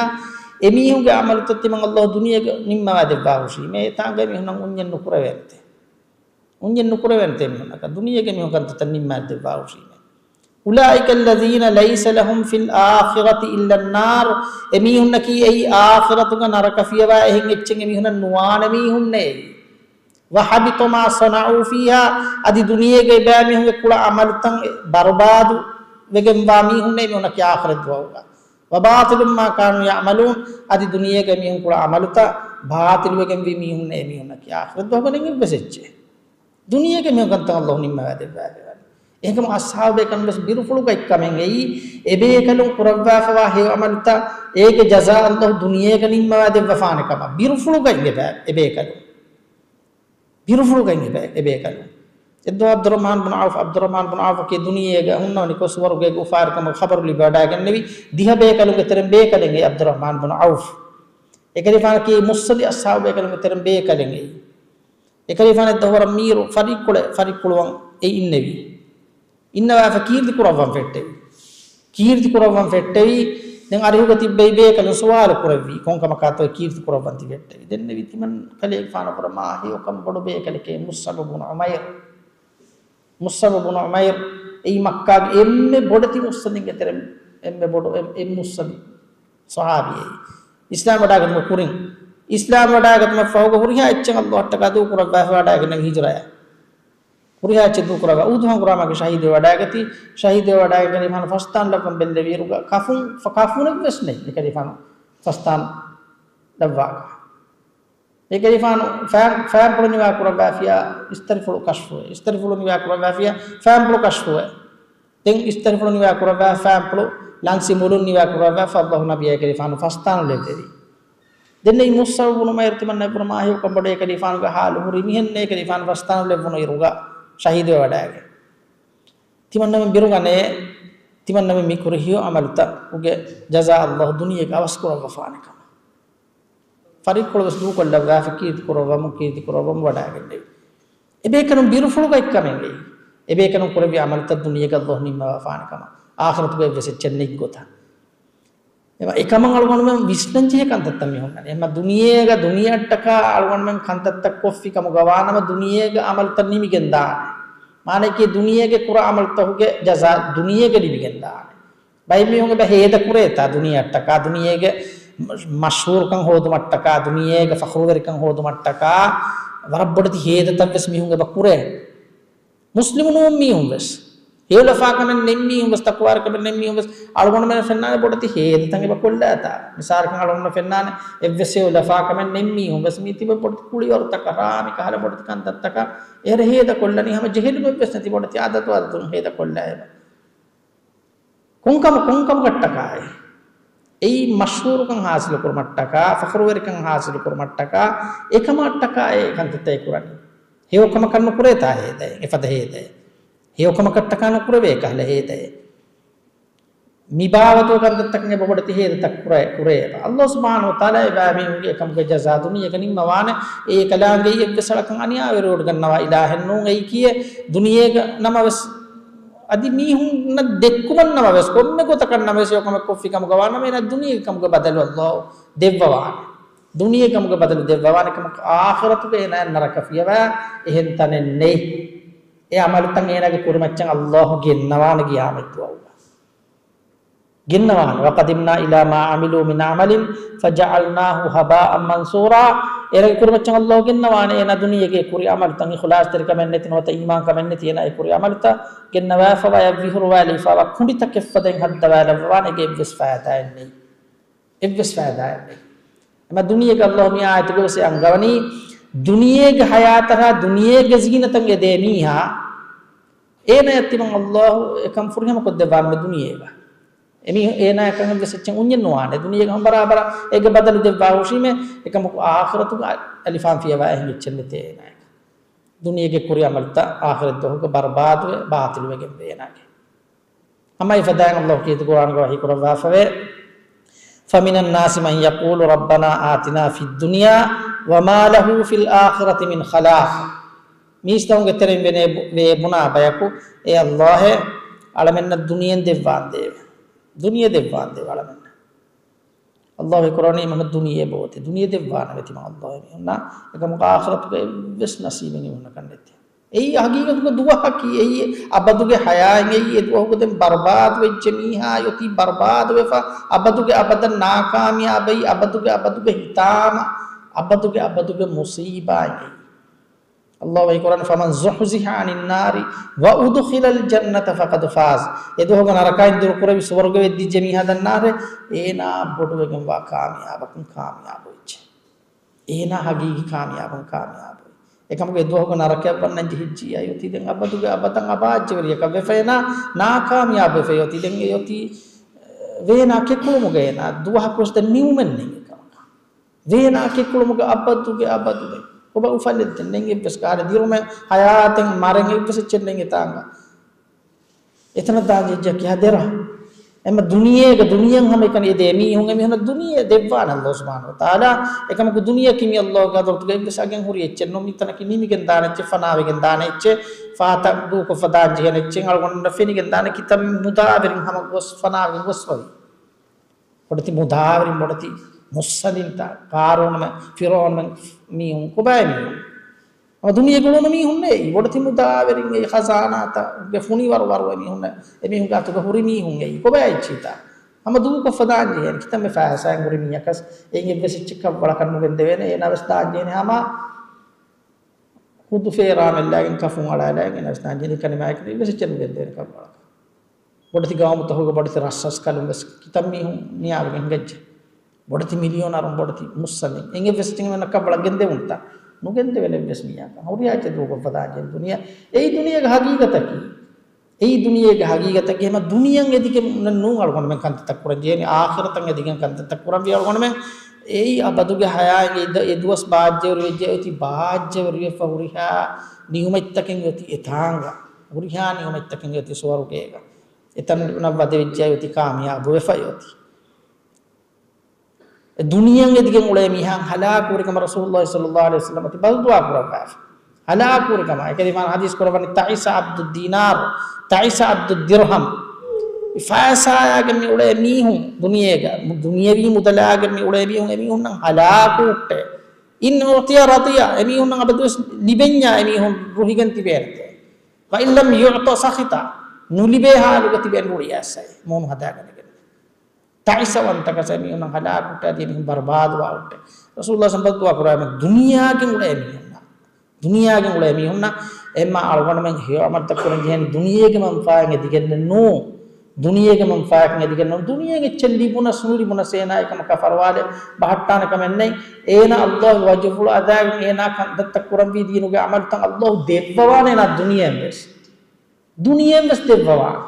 އެމީހުންގެ ޢަމަލުތައް ތިމަން ﷲ ދުނިޔޭގަ ނިންމަވާ ދެއްވާ ހުށީމޭ. އެތާނގަ މީހުންނަށް އުންޏެއް ނުކުރެވޭނެތޭ. އުންޏެއް ނުކުރެވޭނެތޭ މީހުންނަކަށް. ދުނިޔޭގެ މީހުން ކަންތައްތައް ނިންމާ ދެއްވާ ހުށީމޭ. أولئك الذين ليس لهم في الآخرة إلا النار. އެމީހުންނަކީ އެއީ އާޚިރަތުގަ ނަރަކަ ފިޔަވާ އެހެން އެއްޗެއް އެމީހުންނަށް ނުވާނެ މީހުންނޭ. وحبط ما صنعوا فيها. އަދި ދުނިޔޭގައި ބައިމީހުންގެ ކުޅަ ޢަމަލުތައް ބަރުބާދު ވެގެންވާ މީހުންނޭ މީހުންނަކީ އާޚިރަތް ދުވަހުގަ. وباطل ما كانوا يعملون. އަދި ދުނިޔޭގައި މީހުން ކުޅަ ޢަމަލުތައް ބާޠިލުވެގެންވީ މީހުންނޭ މީހުންނަކީ އާޚިރަތް ދުވަހުގަ ނެތް އެއްވެސް އެއްޗެއް. ދުނިޔޭގެ މީހުން ކަންތައް ﷲ ނިންމަވާ ދެއްވާލެވާނެ. އެހެންކަމުން އަޞްޙާބުބޭކަލުން ވެސް ބިރުފުޅުގައި ކަމެއް އެއީ، އެބޭކަލުން ކުރައްވާފަވާ ހެޔޮ ޢަމަލުތައް އޭގެ ޖަޒާ ﷲ ދުނިޔޭގަ ނިންމަވާ ދެއްވަފާނެ ކަމަށް. ބިރުފުޅުގައި އެބޭ-، އެބޭކަލުން. ބިރުފުޅުގައި އެބޭ-، އެބޭކަލުން. އެއްދުވަހު ޢަބްދުއްރަޙްމާން ބުނު ޢައުފް، ޢަބްދުއްރަޙްމާން ބުނު ޢައުފަކީ ދުނިޔޭގަ ހުންނަވަނިކޮށް ސުވަރުގޭގެ އުފާވެރިކަމުގެ ޚަބަރު ލިބިވަޑައިގެންނެވި ދިހަ ބޭކަލުންގެ ތެރެއިން ބޭކަލެއް އެއީ ޢަބްދުއްރަޙްމާން ބުނު ޢައުފް. އެކަލޭގެފާނަކީ މުއްސަދި އަޞްޙާބު ބޭކަލުންގެ ތެރެއިން ބޭކަލެއް އެއީ. އެކަލޭގެފާނަށް އެއްދުވަހު ވަރަށް މީރު ފަރިއްކޮޅެއް، ފަރިއްކޮޅުވަން އެ އިންނެވި. އިންނަވާފަ ކީރިތި ކުރައްވަން ފެއްޓެވި. ކީރިތި ކުރައްވަން ފެއްޓެވި. ދެން އަރިހުގަ ތިއްބެވި ބޭކަލުން ސުވާލު ކުރެއްވީ، ކޮންކަމަކާތޯ ކީރިތި ކުރައްވަން ތި ފެއްޓެވި؟ ދެންނެވި ތިމަން ކަލޭގެފާނަށް ވަރަށް މާ ހެޔޮކަން ބޮޑު ބޭކަލެކޭ މުޞްޢަބު ބުނު ޢުމައިރު. މުޞްޢަބު ބުނު ޢުމައިރު އެއީ މައްކާގެ އެންމެ ބޮޑެތި މުއްސަދިންގެ ތެރެ އެންމެ ބޮޑު އެ-، އެއް މުއްސަދި ޞަޙާބީ އެއީ. އިސްލާމް ވަޑާގަތުމަށް ކުރިން، އިސްލާމް ވަޑާގަތުމަށް ފަހުގަ ހުރިހާ އެއްޗެއް ﷲ އަށްޓަކާ ދޫކުރައްވާފަ ވަޑައިގެންނެވި ހިޖުރަޔަށް. ހުރިހާ އެއްޗެއް ދޫކުރައްވާ އުޙުދު ހަނގުރާމަގެ ޝަހީދުވެ ވަޑައިގަތީ، ޝަހީދުވެ ވަޑައިގެން ކަލޭގެފާނު ފަސްތާން ލައްވަން ބެއްލެވިއިރުގަ ކަފުން، ފަ-، ކަފުނެއްވެސް ނެތް އެކަލޭގެފާނު ފަސްތާން ލައްވާކަށް. އެކަލޭގެފާނު ފާ-، ފާންޕުޅު ނިވާ ކުރައްވާފިޔާ އިސްތަށިފުޅު ކަޝްފުވެ. އިސްތަށިފުޅު ނިވާ ކުރައްވާފިޔާ ފާންޕުޅު ކަޝްފުވެ. ދެން އިސްތަށިފުޅު ނިވާ ކުރައްވާ ފާންޕުޅު ލަންސި މުލުން ނިވާ ކުރައްވާފަ ﷲ ނަބިއްޔާ އެކަލޭގެފާނު ފަސްތާނު ލެއްވެވި. ދެން އެއީ މުޞްޢަބު ބުނު ޢުމައިރު ތިމަންނަ އެބުރަ މާ ހެޔޮކަން ބޮޑު އެކަލޭގެފާނުގެ ޙާލު ހުރީ މިހެންނޭ އެކަލޭގެފާނު ފަސްތާނު ލެއްވުނު އިރުގަ ޝަހީދުވެ ވަޑައިގެން. ތިމަންނަމެން ބިރުގަނޭ، ތިމަންނަމެން މި ކުރި ހެޔޮ ޢަމަލުތައް އުގެ ޖަޒާ ﷲ ދުނިޔޭގަ އަވަސް ކުރައްވަފާނެ ކަމަށް. ފަރިއްކޮޅު ވެސް ދޫކޮށްލައްވާފަ ކީރިތި ކުރައްވަމުން، ކީރިތި ކުރައްވަމުން ވަޑައިގެންނެވި. އެބޭކަލުން ބިރުފުޅުގައި ކަމެއް އެއީ. އެބޭކަލުން ކުރެއްވި ޢަމަލުތައް ދުނިޔޭގަ ﷲ ނިންމަވާފާނެ ކަމަށް. އާޚިރަތުގައި އެއްވެސް އެއްޗެއް ނެތް ގޮތަށް. އެމަ އެކަމަށް އަޅުގަނޑުމެން ވިސްނަންޖެހޭ ކަންތައްތައް މި ހުންނަނީ. އެމަ ދުނިޔޭގަ ދުނިޔެއަށްޓަކާ އަޅުގަނޑުމެން ކަންތައްތައް ކޮށްފި ކަމުގަ ވާނަމަ ދުނިޔޭގެ ޢަމަލުތައް ނިމިގެން ދާނެ. މާނައަކީ ދުނިޔޭގެ ކުރާ ޢަމަލުތަކުގެ ޖަޒާ ދުނިޔޭގަ ލިބިގެން ދާނެ. ބައެއް މީހުން އެބަ ހޭދަ ކުރޭތާ ދުނިޔެއަށްޓަކާ، ދުނިޔޭގެ މަޝްހޫރުކަން ހޯދުމަށްޓަކާ، ދުނިޔޭގެ ފަޚުރުވެރިކަން ހޯދުމަށްޓަކާ، ވަރަށް ބޮޑެތި ހޭދަތައް ވެސް މީހުން އެބަ ކުރޭ. މުސްލިމު ނޫން މީހުން ވެސް، ހެޔޮލަފާކަމެއް ނެތް މީހުން ވެސް، ތަޤްވާވެރިކަމެއް ނެތް މީހުން ވެސް، އަޅުގަނޑުމެން ފެންނާނެ ބޮޑެތި ހޭދަތައް އެބަ ކޮށްލާތާ. މިސާލަކަށް އަޅުގަނޑު ފެންނާނެ އެއްވެސް ހެޔޮލަފާކަމެއް ނެތް މީހުން ވެސް، މީ ތިބެ ބޮޑެތި ކުޅިވަރުތަކަށް، ރާމި ކަހަލަ ބޮޑެތި ކަންތައްތަކަށް އެހެރަ ހޭދަ ކޮށްލަނީ، ހަމަ ޖެހިލުމެއް ވެސް ނެތި ބޮޑެތި އަދަދު އަދަދުން ހޭދަ ކޮށްލާ އެބަ. ކޮންކަމަ، ކޮންކަމަކަށްޓަކާއޭ؟ އެއީ މަޝްހޫރުކަން ހާސިލު ކުރުމަށްޓަކާ، ފަޚުރުވެރިކަން ހާސިލު ކުރުމަށްޓަކާ، އެކަމަށްޓަކާ އެ ކަންތައްތައް ކުރަނީ. ހެޔޮކަމަކަށް ނުކުރޭތާ ހޭދައެއް، އެފަދަ ހޭދައެއް. ހެޔޮކަމަކަށްޓަކާ ނުކުރެވޭ ކަހަލަ ހޭދައެއް. މި ބާވަތުގެ ކަންތައްތަކަށް އެބަ ބޮޑެތި ހޭދަތައް ކުރޭ، ކުރޭ. އަﷲ ސުބްޙާނަހޫ ވަތަޢާލާ އެބައިމީހުންގެ އެކަމުގެ ޖަޒާ ދުނިޔޭގަ ނިންމަވާނެ. އެ ކަލާނގެއީ އެއްވެސް އަޅަކަށް އަނިޔާވެރިވޮޑިގަންނަވާ އިލާހެއް ނޫން. އެއީކީއެއް ދުނިޔޭގަ ނަމަވެސް އަދި މީހުންނަށް ދެއްކުމަށް ނަމަވެސް، ކޮންމެ ގޮތަކަށް ނަމަވެސް އެކަމެއް ކޮށްފި ކަމުގަ ވާނަމަ، އޭނާ ދުނިޔޭގެ ކަމުގެ ބަދަލު އަﷲ ދެއްވަވާނެ. ދުނިޔޭގެ ކަމުގެ ބަދަލު ދެއްވަވާނެ ކަމަކަށް އާޚިރަތުގަ އޭނާއަށް ނަރަކަ ފިޔަވާ އެހެން ތަނެއް ނެތް. އެ ޢަމަލުތައް އޭނާގެ ކުރިމައްޗަށް އަﷲ ގެންނަވާނެ ޤިޔާމަތްދުވަހުގަ. ގެންނަވާނެ. وَقَدِمْنَا إِلَىٰ مَا عَمِلُوا مِنْ عَمَلٍ فَجَعَلْنَاهُ هَبَاءً مَنْثُورًا. އޭނާގެ ކުރިމައްޗަށް އަﷲ ގެންނަވާނެ އޭނާ ދުނިޔޭގެ ކުރި ޢަމަލުތައް، އިޚްލާޞްތެރިކަމެއް ނެތި ނުވަތަ އީމާންކަމެއް ނެތި އޭނާ އެ ކުރި ޢަމަލުތައް ގެންނަވާފަވާ އެއަށް ވިހުރުވާލީފަވާ ކުނޑިތަކެއްފަދައިން ހައްދަވާލައްވަވާނެ. އޭގެ އެއްވެސް ފައިދާއެއް ނެތް. އެއްވެސް ފައިދާއެއް ނެތް. އެމަ ދުނިޔޭގަ އަﷲ މި އާޔަތުގަ ވެސް އެ އަންގަވަނީ، ދުނިޔޭގެ ޙަޔާތަށާ ދުނިޔޭގެ ޒީނަތަށް އެދޭ މީހާ، އޭނަޔަށް ތިމަން އަﷲ އެކަން ފުރިހަމަ ކޮށްދެއްވާނެ ދުނިޔޭގަ. އެމީ އޭނާޔަކަށް ވެސް އެއްޗެއް އުންޏެއް ނުވާނެ. ދުނިޔޭގަ ހަމަ ބަރާބަރަށް އޭގެ ބަދަލު ދެއްވާ ހުށީމޭ، އެކަމަކު އާޚިރަތުގަ އަލިފާން ފިޔަވާ އެހެން އެއްޗެއް ނެތޭ އޭނާޔަކަށް. ދުނިޔޭގެ ކުރި ޢަމަލުތައް އާޚިރަތް ދުވަހުގަ ބަރުބާދުވެ، ބާޠިލުވެގެންވޭ އޭނާގެ. ހަމަ އެފަދައިން އަﷲ ކީރިތި ޤުރްއާނުގަ ވަޙީ ކުރައްވާފަވޭ، فَمِنَ النَّاسِ مَنْ يَقُولُ رَبَّنَا آتِنَا فِي الدُّنْيَا وَمَا لَهُ فِي الْآخِرَةِ مِنْ خَلَاقٍ. މީސްތަކުންގެ ތެރެއިން ވެނޭ ބު-، ވޭ ބުނާ ބަޔަކު، އޭ އަﷲ، އަޅަމެންނަށް ދުނިޔެއިން ދެއްވާނދޭވެ. ދުނިޔެ ދެއްވާނދޭވެ އަޅަމެންނަށް. އަﷲ ކުރާނީ މަން ދުނިޔެ ބޯތި. ދުނިޔެ ދެއްވާނެ ވެތި މަ އަﷲ މިހުންނާ. އެކަމަކު އާޚިރަތުގަ އެއްވެސް ނަސީބެއް މީހުންނަކަށް ނެތި. އެއީ ހަގީގަތުގަ ދުވަހަކީ، އެއީ އަބަދުގެ ޙަޔާތް އެއީ. އެ ދުވަހުގަ ދެން ބަރުބާދު ވެއްޖެ މީހާ އޮތީ ބަރުބާދު ވެފަ، އަބަދުގެ އަބަދަށް ނާކާމިޔާބައި، އަބަދުގެ އަބަދުގެ ހިތާމަ، އަބަދުގެ އަބަދުގެ މުޞީބާ އެއީ. އަﷲ ވަޙީ ކުރާނެ، فَمَنْ زُحْزِحَ عَنِ النَّارِ وَأُدْخِلَ الْجَنَّةَ فَقَدْ فَازَ. އެ ދުވަހުގަ ނަރަކައިން ދުރުކުރެވި ސުވަރުގެ ވެއްދިއްޖެ މީހާ ދަންނާށޭ، އޭނާ ބޮޑުވެގެންވާ ކާމިޔާބަކުން ކާމިޔާބު ވެއްޖެ. އޭނާ ހަގީގީ ކާމިޔާބުން ކާމިޔާބުވި. އެކަމަކު އެ ދުވަހުގަ ނަރަކަޔަށް ވަންނަން ޖެހިއްޖިއްޔާ އޮތީ ދެން އަބަދުގެ އަބަދަށް އަބާއްޖަވެރިޔަކަށް ވެފަ އޭނާ ނާކާމިޔާބު ވެފަ އޮތީ ދެން އެ އޮތީ ވޭނާ ކެކުޅުމުގަ އޭނާ ދުވަހަކުވެސް ދެން ނިމުމެއް ނެތް އެކަމަކަށް. ވޭނާ ކެކުޅުމުގަ އަބަދުގެ އަބަދު ދެން. ކޮބާ އުފަލެއް ދެން ނެތް އެއްވެސް ކާރެއް ދިރުމެއް ހަޔާތެއް މަރެން އެއްވެސް އެއްޗެއް ނެތް އެތާނގަ. އެތަނަށް ދާން ޖެހިއްޖެ ކިހާ ދެރަ. އެމަ ދުނިޔޭގަ ދުނިޔެއަށް ހަމައެކަނި އެދޭ މީހުން، އެމީހުންނަށް ދުނިޔެ ދެއްވާނެ އަﷲ ސުބްޙާނަހޫ ވަތަޢާލާ. އެކަމަކު ދުނިޔެއަކީ މި އަﷲގެ ޙަޟްރަތުގަ އެއްވެސް އަގެއް ހުރި އެއްޗެއް ނޫން. މިތަނަކީ ނިމިގެން ދާނެ އެއްޗެއް، ފާތަށް ދޫކޮށްފަ ދާން ޖެހޭނެ އެއްޗެއް، އަޅުގަނޑުމެންނަށް ފެނިގެން ދާނެ ކިތަންމެ މުދާވެރިން ހަމަ ގޮސް ފަނާވެގެން ގޮސްފަވި. ބޮޑެތި މުދާވެރިން، ބޮޑެތި މުއްސަނދިންތައް، ޤާރޫނުމެން، ފިރުޢައުނުމެން މީހުން، ކޮބާ މީހުން؟ ހަމަ ދުނިޔޭގަ އުޅުނު މީހުންނޭ އެއީ. ބޮޑެތި މުދާވެރިން އެއީ، ޚަޒާނާތައް ގެ ފުނިވަރު ވަރު އެމީހުން، އެމީހުންގެ އަތުގަ ހުރި މީހުން އެއީ. ކޮބާ އެއްޗިތަ؟ ހަމަ ދޫކޮށްފަ ދާން ޖެހޭނެ. ކިތަންމެ ފައިސާއެއް ހުރި މީހަކަސް އެއީ އެއްވެސް އެއްޗެއް ކަށްވަޅަކަށް ނުގެންދެވޭނެ. އޭނާ ވެސް ދާން ޖެހޭނެ ހަމަ ހުދު ފޭރާމެއްލާގެން ކަފުން އަޅާލާގެން އަސް ދާން ޖެހޭނެ. ކަނިމާއެކު އެއްވެސް އެއްޗެއް ނުގެންދެވޭނެ ކަށްވަޅަކަށް. ބޮޑެތި ގައުމުތަކުގެ ބޮޑެތި ރަސްރަސްކަލުން ވެސް ކިތަންމީހުން ނިޔާވެގެން ހިނގައްޖެ. ބޮޑެތި މިލިއޮނަރުން ބޮޑެތި މުއްސަނދިން އެއްވެސް އެއްޗެއް ކަށްވަޅަށް ގެންދެވުންތަ؟ ނުގެންދެވޭނެ އެއްވެސް މީހަކަށް. ހުރިހާ އެއްޗެއް ދޫކޮށްފަ ދާން ޖެހޭނެ ދުނިޔެ. އެއީ ދުނިޔޭގެ ހަގީގަތަކީ. އެއީ ދުނިޔޭގެ ހަގީގަތަކީ. ހަމަ ދުނިޔެއަށް އެދިގެން ނޫން އަޅުގަނޑުމެން ކަންތައްތައް ކުރަން ޖެހޭނީ. އާޚިރަތަށް އެދިގެން ކަންތައްތައް ކުރަންވީ އަޅުގަނޑުމެން. އެއީ އަބަދުގެ ޙަޔާތް އެ ދު-، އެ ދުވަސް ބާއްޖަވެރިވެއްޖެ އޮތީ ބާއްޖަވެރިވެފަ ހުރިހާ ނިޢުމަތްތަކެއް އޮތީ އެތާނގަ. ހުރިހާ ނިޢުމަތްތަކެއް އޮތީ ސުވަރުގޭގަ. އެތަނަށް ވަދެވިއްޖެ އޮތީ ކާމިޔާބުވެފަ އޮތީ. އެ ދުނިޔެއަށް އެދިގެން އުޅޭ މީހާ ހަލާކުވެރިކަމަށް ރަސޫލުﷲ ޞައްލަﷲ ޢަލައިހި ވަސައްލަމަ ތި ބައްދުޢާ ކުރައްވާފަ. ހަލާކުވެރިކަމާ. އެކަލޭގެފާނު ޙަދީޘް ކުރައްވަނީ، "ތަޢިސަ ޢަބްދުއްދީނާރު، ތަޢިސަ ޢަބްދުއްދިރްހަމް." ފައިސާއާގެން މި އުޅޭ މީހުން، ދުނިޔޭގަ، ދުނިޔަވީ މުދަލާގެން މި އުޅޭ މީހުން، އެމީހުންނަށް ހަލާކު ހުއްޓޭ. "إِنْ أُعْطِيَ رَضِيَ." އެމީހުންނަށް އަބަދުވެސް ލިބެންޏާ އެމީހުން ރުހިގެން ތިބޭނެތޭ. "وَإِنْ لَمْ يُعْطَ سَخِطَ." ނުލިބޭ ޙާލުގަ ތިބޭނެ ރުޅިއައިސް އެ މޫނު ހަދާގަނެގެން. ތަޢިސަވަންތަކަސް އެމީހުންނަށް ހަލާކު ހުއްޓާ ދިޔަ މީހުން ބަރުބާދުވާ ހުއްޓޭ. ރަސޫލުﷲ ޞައްލަﷲ ޢަލައިހި ވަސައްލަމަ ބައްދުޢާ ކުރާމެ ދުނިޔާގެ އުޅޭ މީހުންނަށް. ދުނިޔޭގެ އުޅޭ މީހުންނަށް އެންމެ އަޅުގަނޑުމެން ހެޔޮ އަމަލުތައް ކުރަން ޖެހޭނީ ދުނިޔޭގެ މަންފާއެއް އެދިގެންނެއް ނޫ. ދުނިޔޭގެ މަންފާއަކަށް އެދިގެން ނޫން. ދުނިޔޭގެ އެއްޗެއް ލިބުނަސް ނުލިބުނަސް އޭނާ އެކަމަކާ ފަރުވާލެއް ބަހައްޓާނެ ކަމެއް ނެތް. އޭނާ އައްލާހުގެ ވަޖުހުފުޅު އަދާގެން އޭނާ ކަންތައްތައް ކުރަންވީ ދީނުގެ އަމަލުތައް އައްލާހު ދެއްވަވާނެ އޭނާ ދުނިޔެއިން ވެސް. ދުނިޔެއިން ވެސް ދެއްވަވާނެ.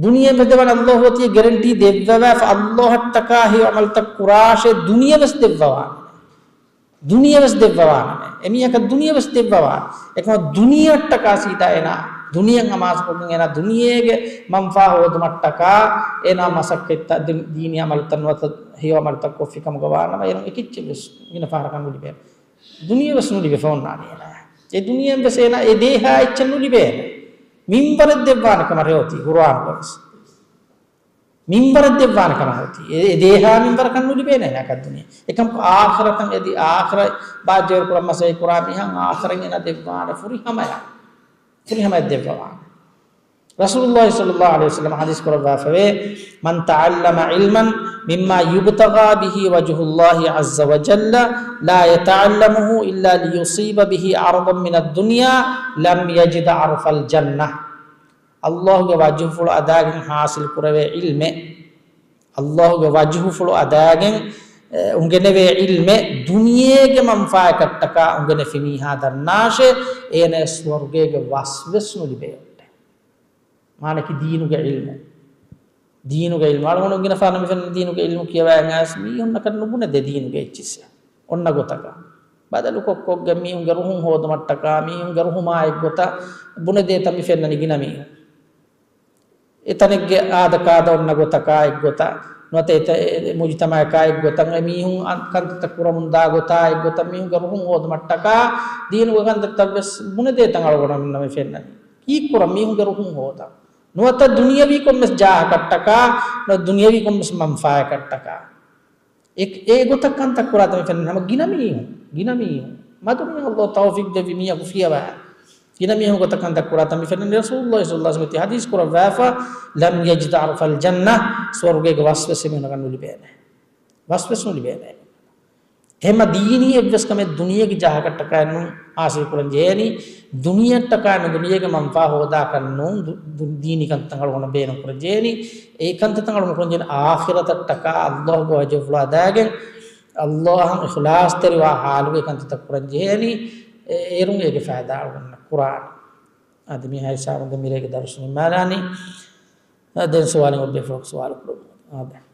ދުނިޔެއިން ވެސް ދެއްވާނެ. އައްލާހު އޮތީ ގެރެންޓީ ދެއްވަވާފަ އައްލާހަށްޓަކާ ހެޔޮ އަމަލުތައް ކުރާށޭ ދުނިޔެ ވެސް ދެއްވަވާނެ. ދުނިޔެ ވެސް ދެއްވަވާނަމޭ. އެމީހަކަށް ދުނިޔެ ވެސް ދެއްވަވާނެ. އެކަމަ ދުނިޔެއަށްޓަކާ ސީދާ އޭނާ ދުނިޔެއަށް އަމާޒުކޮށްގެން އޭނާ ދުނިޔޭގެ މަންފާ ހޯދުމަށްޓަކާ އޭނާ މަސައްކަތްތައް ދި-، ދީނީ އަމަލުތައް ނުވަތަ ހެޔޮ އަމަލުތައް ކޮށްފި ކަމުގަ ވާނަމަ އޭރުން އެކިއްޗެއް ވެސް ގިނަ ފަހަރަކަށް ނުލިބޭނެ. ދުނިޔެ ވެސް ނުލިބެފަ އޮންނާނީ އޭނާ. އެ ދުނިޔެއިން ވެސް އޭނާ އެ ދޭހާ އެއްޗެއް ނުލިބޭނެ. މިންވަރެއް ދެއްވާނެ ކަމަށް ރޭ އޮތީ ޤުރުއާނުގަ ވެސް. މިންވަރެއް ދެއްވާނެ ކަމަށް އޮތީ. އެ، އެ ދޭހާ މިންވަރަކަށް ނުލިބޭނެ އޭނާއަކަށް ދުނިޔެ. އެކަމަކު އާޚިރަތަށް އެދި އާޚިރަތް ބާއްޖަވެރި ކުރަން މަސައްކަތް ކުރާ މީހަކަށް އާޚިރަތް އޭނާ ދެއްވާނެ ފުރިހަމަޔަށް. ފުރިހަމަޔަށް ދެއްވަވާނެ. ރަސޫލުﷲ ޞައްލަﷲ ޢަލައިހި ވަސައްލަމަ ޙަދީޘް ކުރައްވާފަވޭ، من تعلم علما مما يبتغى به وجه الله عز وجل لا يتعلمه إلا ليصيب به عرضا من الدنيا لم يجد عرف الجنة. އައްލާހުގެ ވަޖްހުފުޅު އަދާގެން ޙާޞިލް ކުރެވޭ ޢިލްމެއް، އައްލާހުގެ ވަޖްހުފުޅު އަދާގެން، އެ، އުނގެނެވޭ ޢިލްމެއް ދުނިޔޭގެ މަންފާއަކަށްޓަކާ އުނގެނެފި މީހާ ދަންނާށޭ، އޭނަޔަށް ސުވަރުގޭގެ ވަސްވެސް ނުލިބޭ އޮއްޓެ. މާނައަކީ ދީނުގެ ޢިލްމު. ދީނުގެ ޢިލްމު. އަޅުގަނޑު ގިނަ ފަހަރަށް މި ފެންނަނީ ދީނުގެ ޢިލްމު ކިޔަވައިގެން އައިސް މީހުންނަކަށް ނުބުނެދޭ ދީނުގެ އެއްޗިއްސެއް. އޮންނަ ގޮތަކަށް. ބަދަލުކޮށްކޮށްގެން މީހުންގެ ރުހުން ހޯދުމަށްޓަކާ، މީހުންގެ ރުހުމާ އެއްގޮތަށް ބުނެދޭތަ މި ފެންނަނީ ގިނަ މީހުން. އެތަނެއްގެ އާދަކާދަ އޮންނަ ގޮތަކާ އެއްގޮތަށް، ނުވަތަ އެތަ-، އެ، އެ މުޖުތަމަޢަކާ އެއްގޮތަށް، އެ މީހުން އަ-، ކަންތައްތައް ކުރަމުންދާ ގޮތާ އެއްގޮތަށް، މީހުންގެ ރުހުން ހޯދުމަށްޓަކާ، ދީނުގެ ކަންތައްތައް ވެސް ބުނެދޭތަ އަޅުގަނޑުމެންނަށް މި ފެންނަނީ. ކީއްކުރަން މީހުންގެ ރުހުން ހޯދަން. ނުވަތަ ދުނިޔަވީ ކޮންމެސް ޖާހަކަށްޓަކާ، ނުވަތަ ދުނިޔަވީ ކޮންމެސް މަންފާއަކަށްޓަކާ. އެ، އެ ގޮތަށް ކަންތައް ކުރާތަން މި ފެންނަނީ ހަމަ ގިނަ މީހުން، ގިނަ މީހުން. މަދުމީހުން ﷲ ތައުފީޤް ދެއްވި މީހަކު ފިޔަވާ. ގިނަ މީހުން ގޮތަށް ކަންތައް ކުރާތަން މި ފެންނަނީ ރަސޫލުﷲ ޞައްލަﷲ ޢަލައިހި ވަސައްލަމަ ޙަދީޘް ކުރައްވާފަ، لم يجد عرف الجنة، ސުވަރުގޭގެ ވަސްވެސް އެމީހުންނަކަށް ނުލިބޭނެ. ވަސްވެސް ނުލިބޭނެ. އެހެންމަ ދީނީ އެއްވެސް ކަމެއް ދުނިޔޭގެ ޖާހަކަށްޓަކާއެއް ނޫން ޙާޞިލް ކުރަން ޖެހޭނީ، ދުނިޔެއަށްޓަކާއެއް ނޫން، ދުނިޔޭގެ މަންފާ ހޯދާކަށް ނޫން، ދު-، ދު-، ދީނީ ކަންތައް އަޅުގަނޑު ބޭނުން ކުރަން ޖެހޭނީ. އެ ކަންތައް އަޅުގަނޑު ކުރަން ޖެހޭނީ އާޚިރަތަށްޓަކާ ﷲގެ ވަޖްހުފުޅު އަދާގެން، ﷲއަށް އިޚްލާޞްތެރިވާ ޙާލުގައި ކަންތައްތައް ކުރަން ޖެހޭނީ. އެ-، އޭރުން އޭގެ ފައިދާ އަޅުގަނޑަށް ކުރާނެ. އަދި މިހާ ހިސާބުން ދެން މިރޭގެ ދަރުސް ނިންމާލާނީ. ދެން ސުވާލެއް އޮތް ބޭފުޅަކު ސުވާލު ކުރަމު. އާދެ.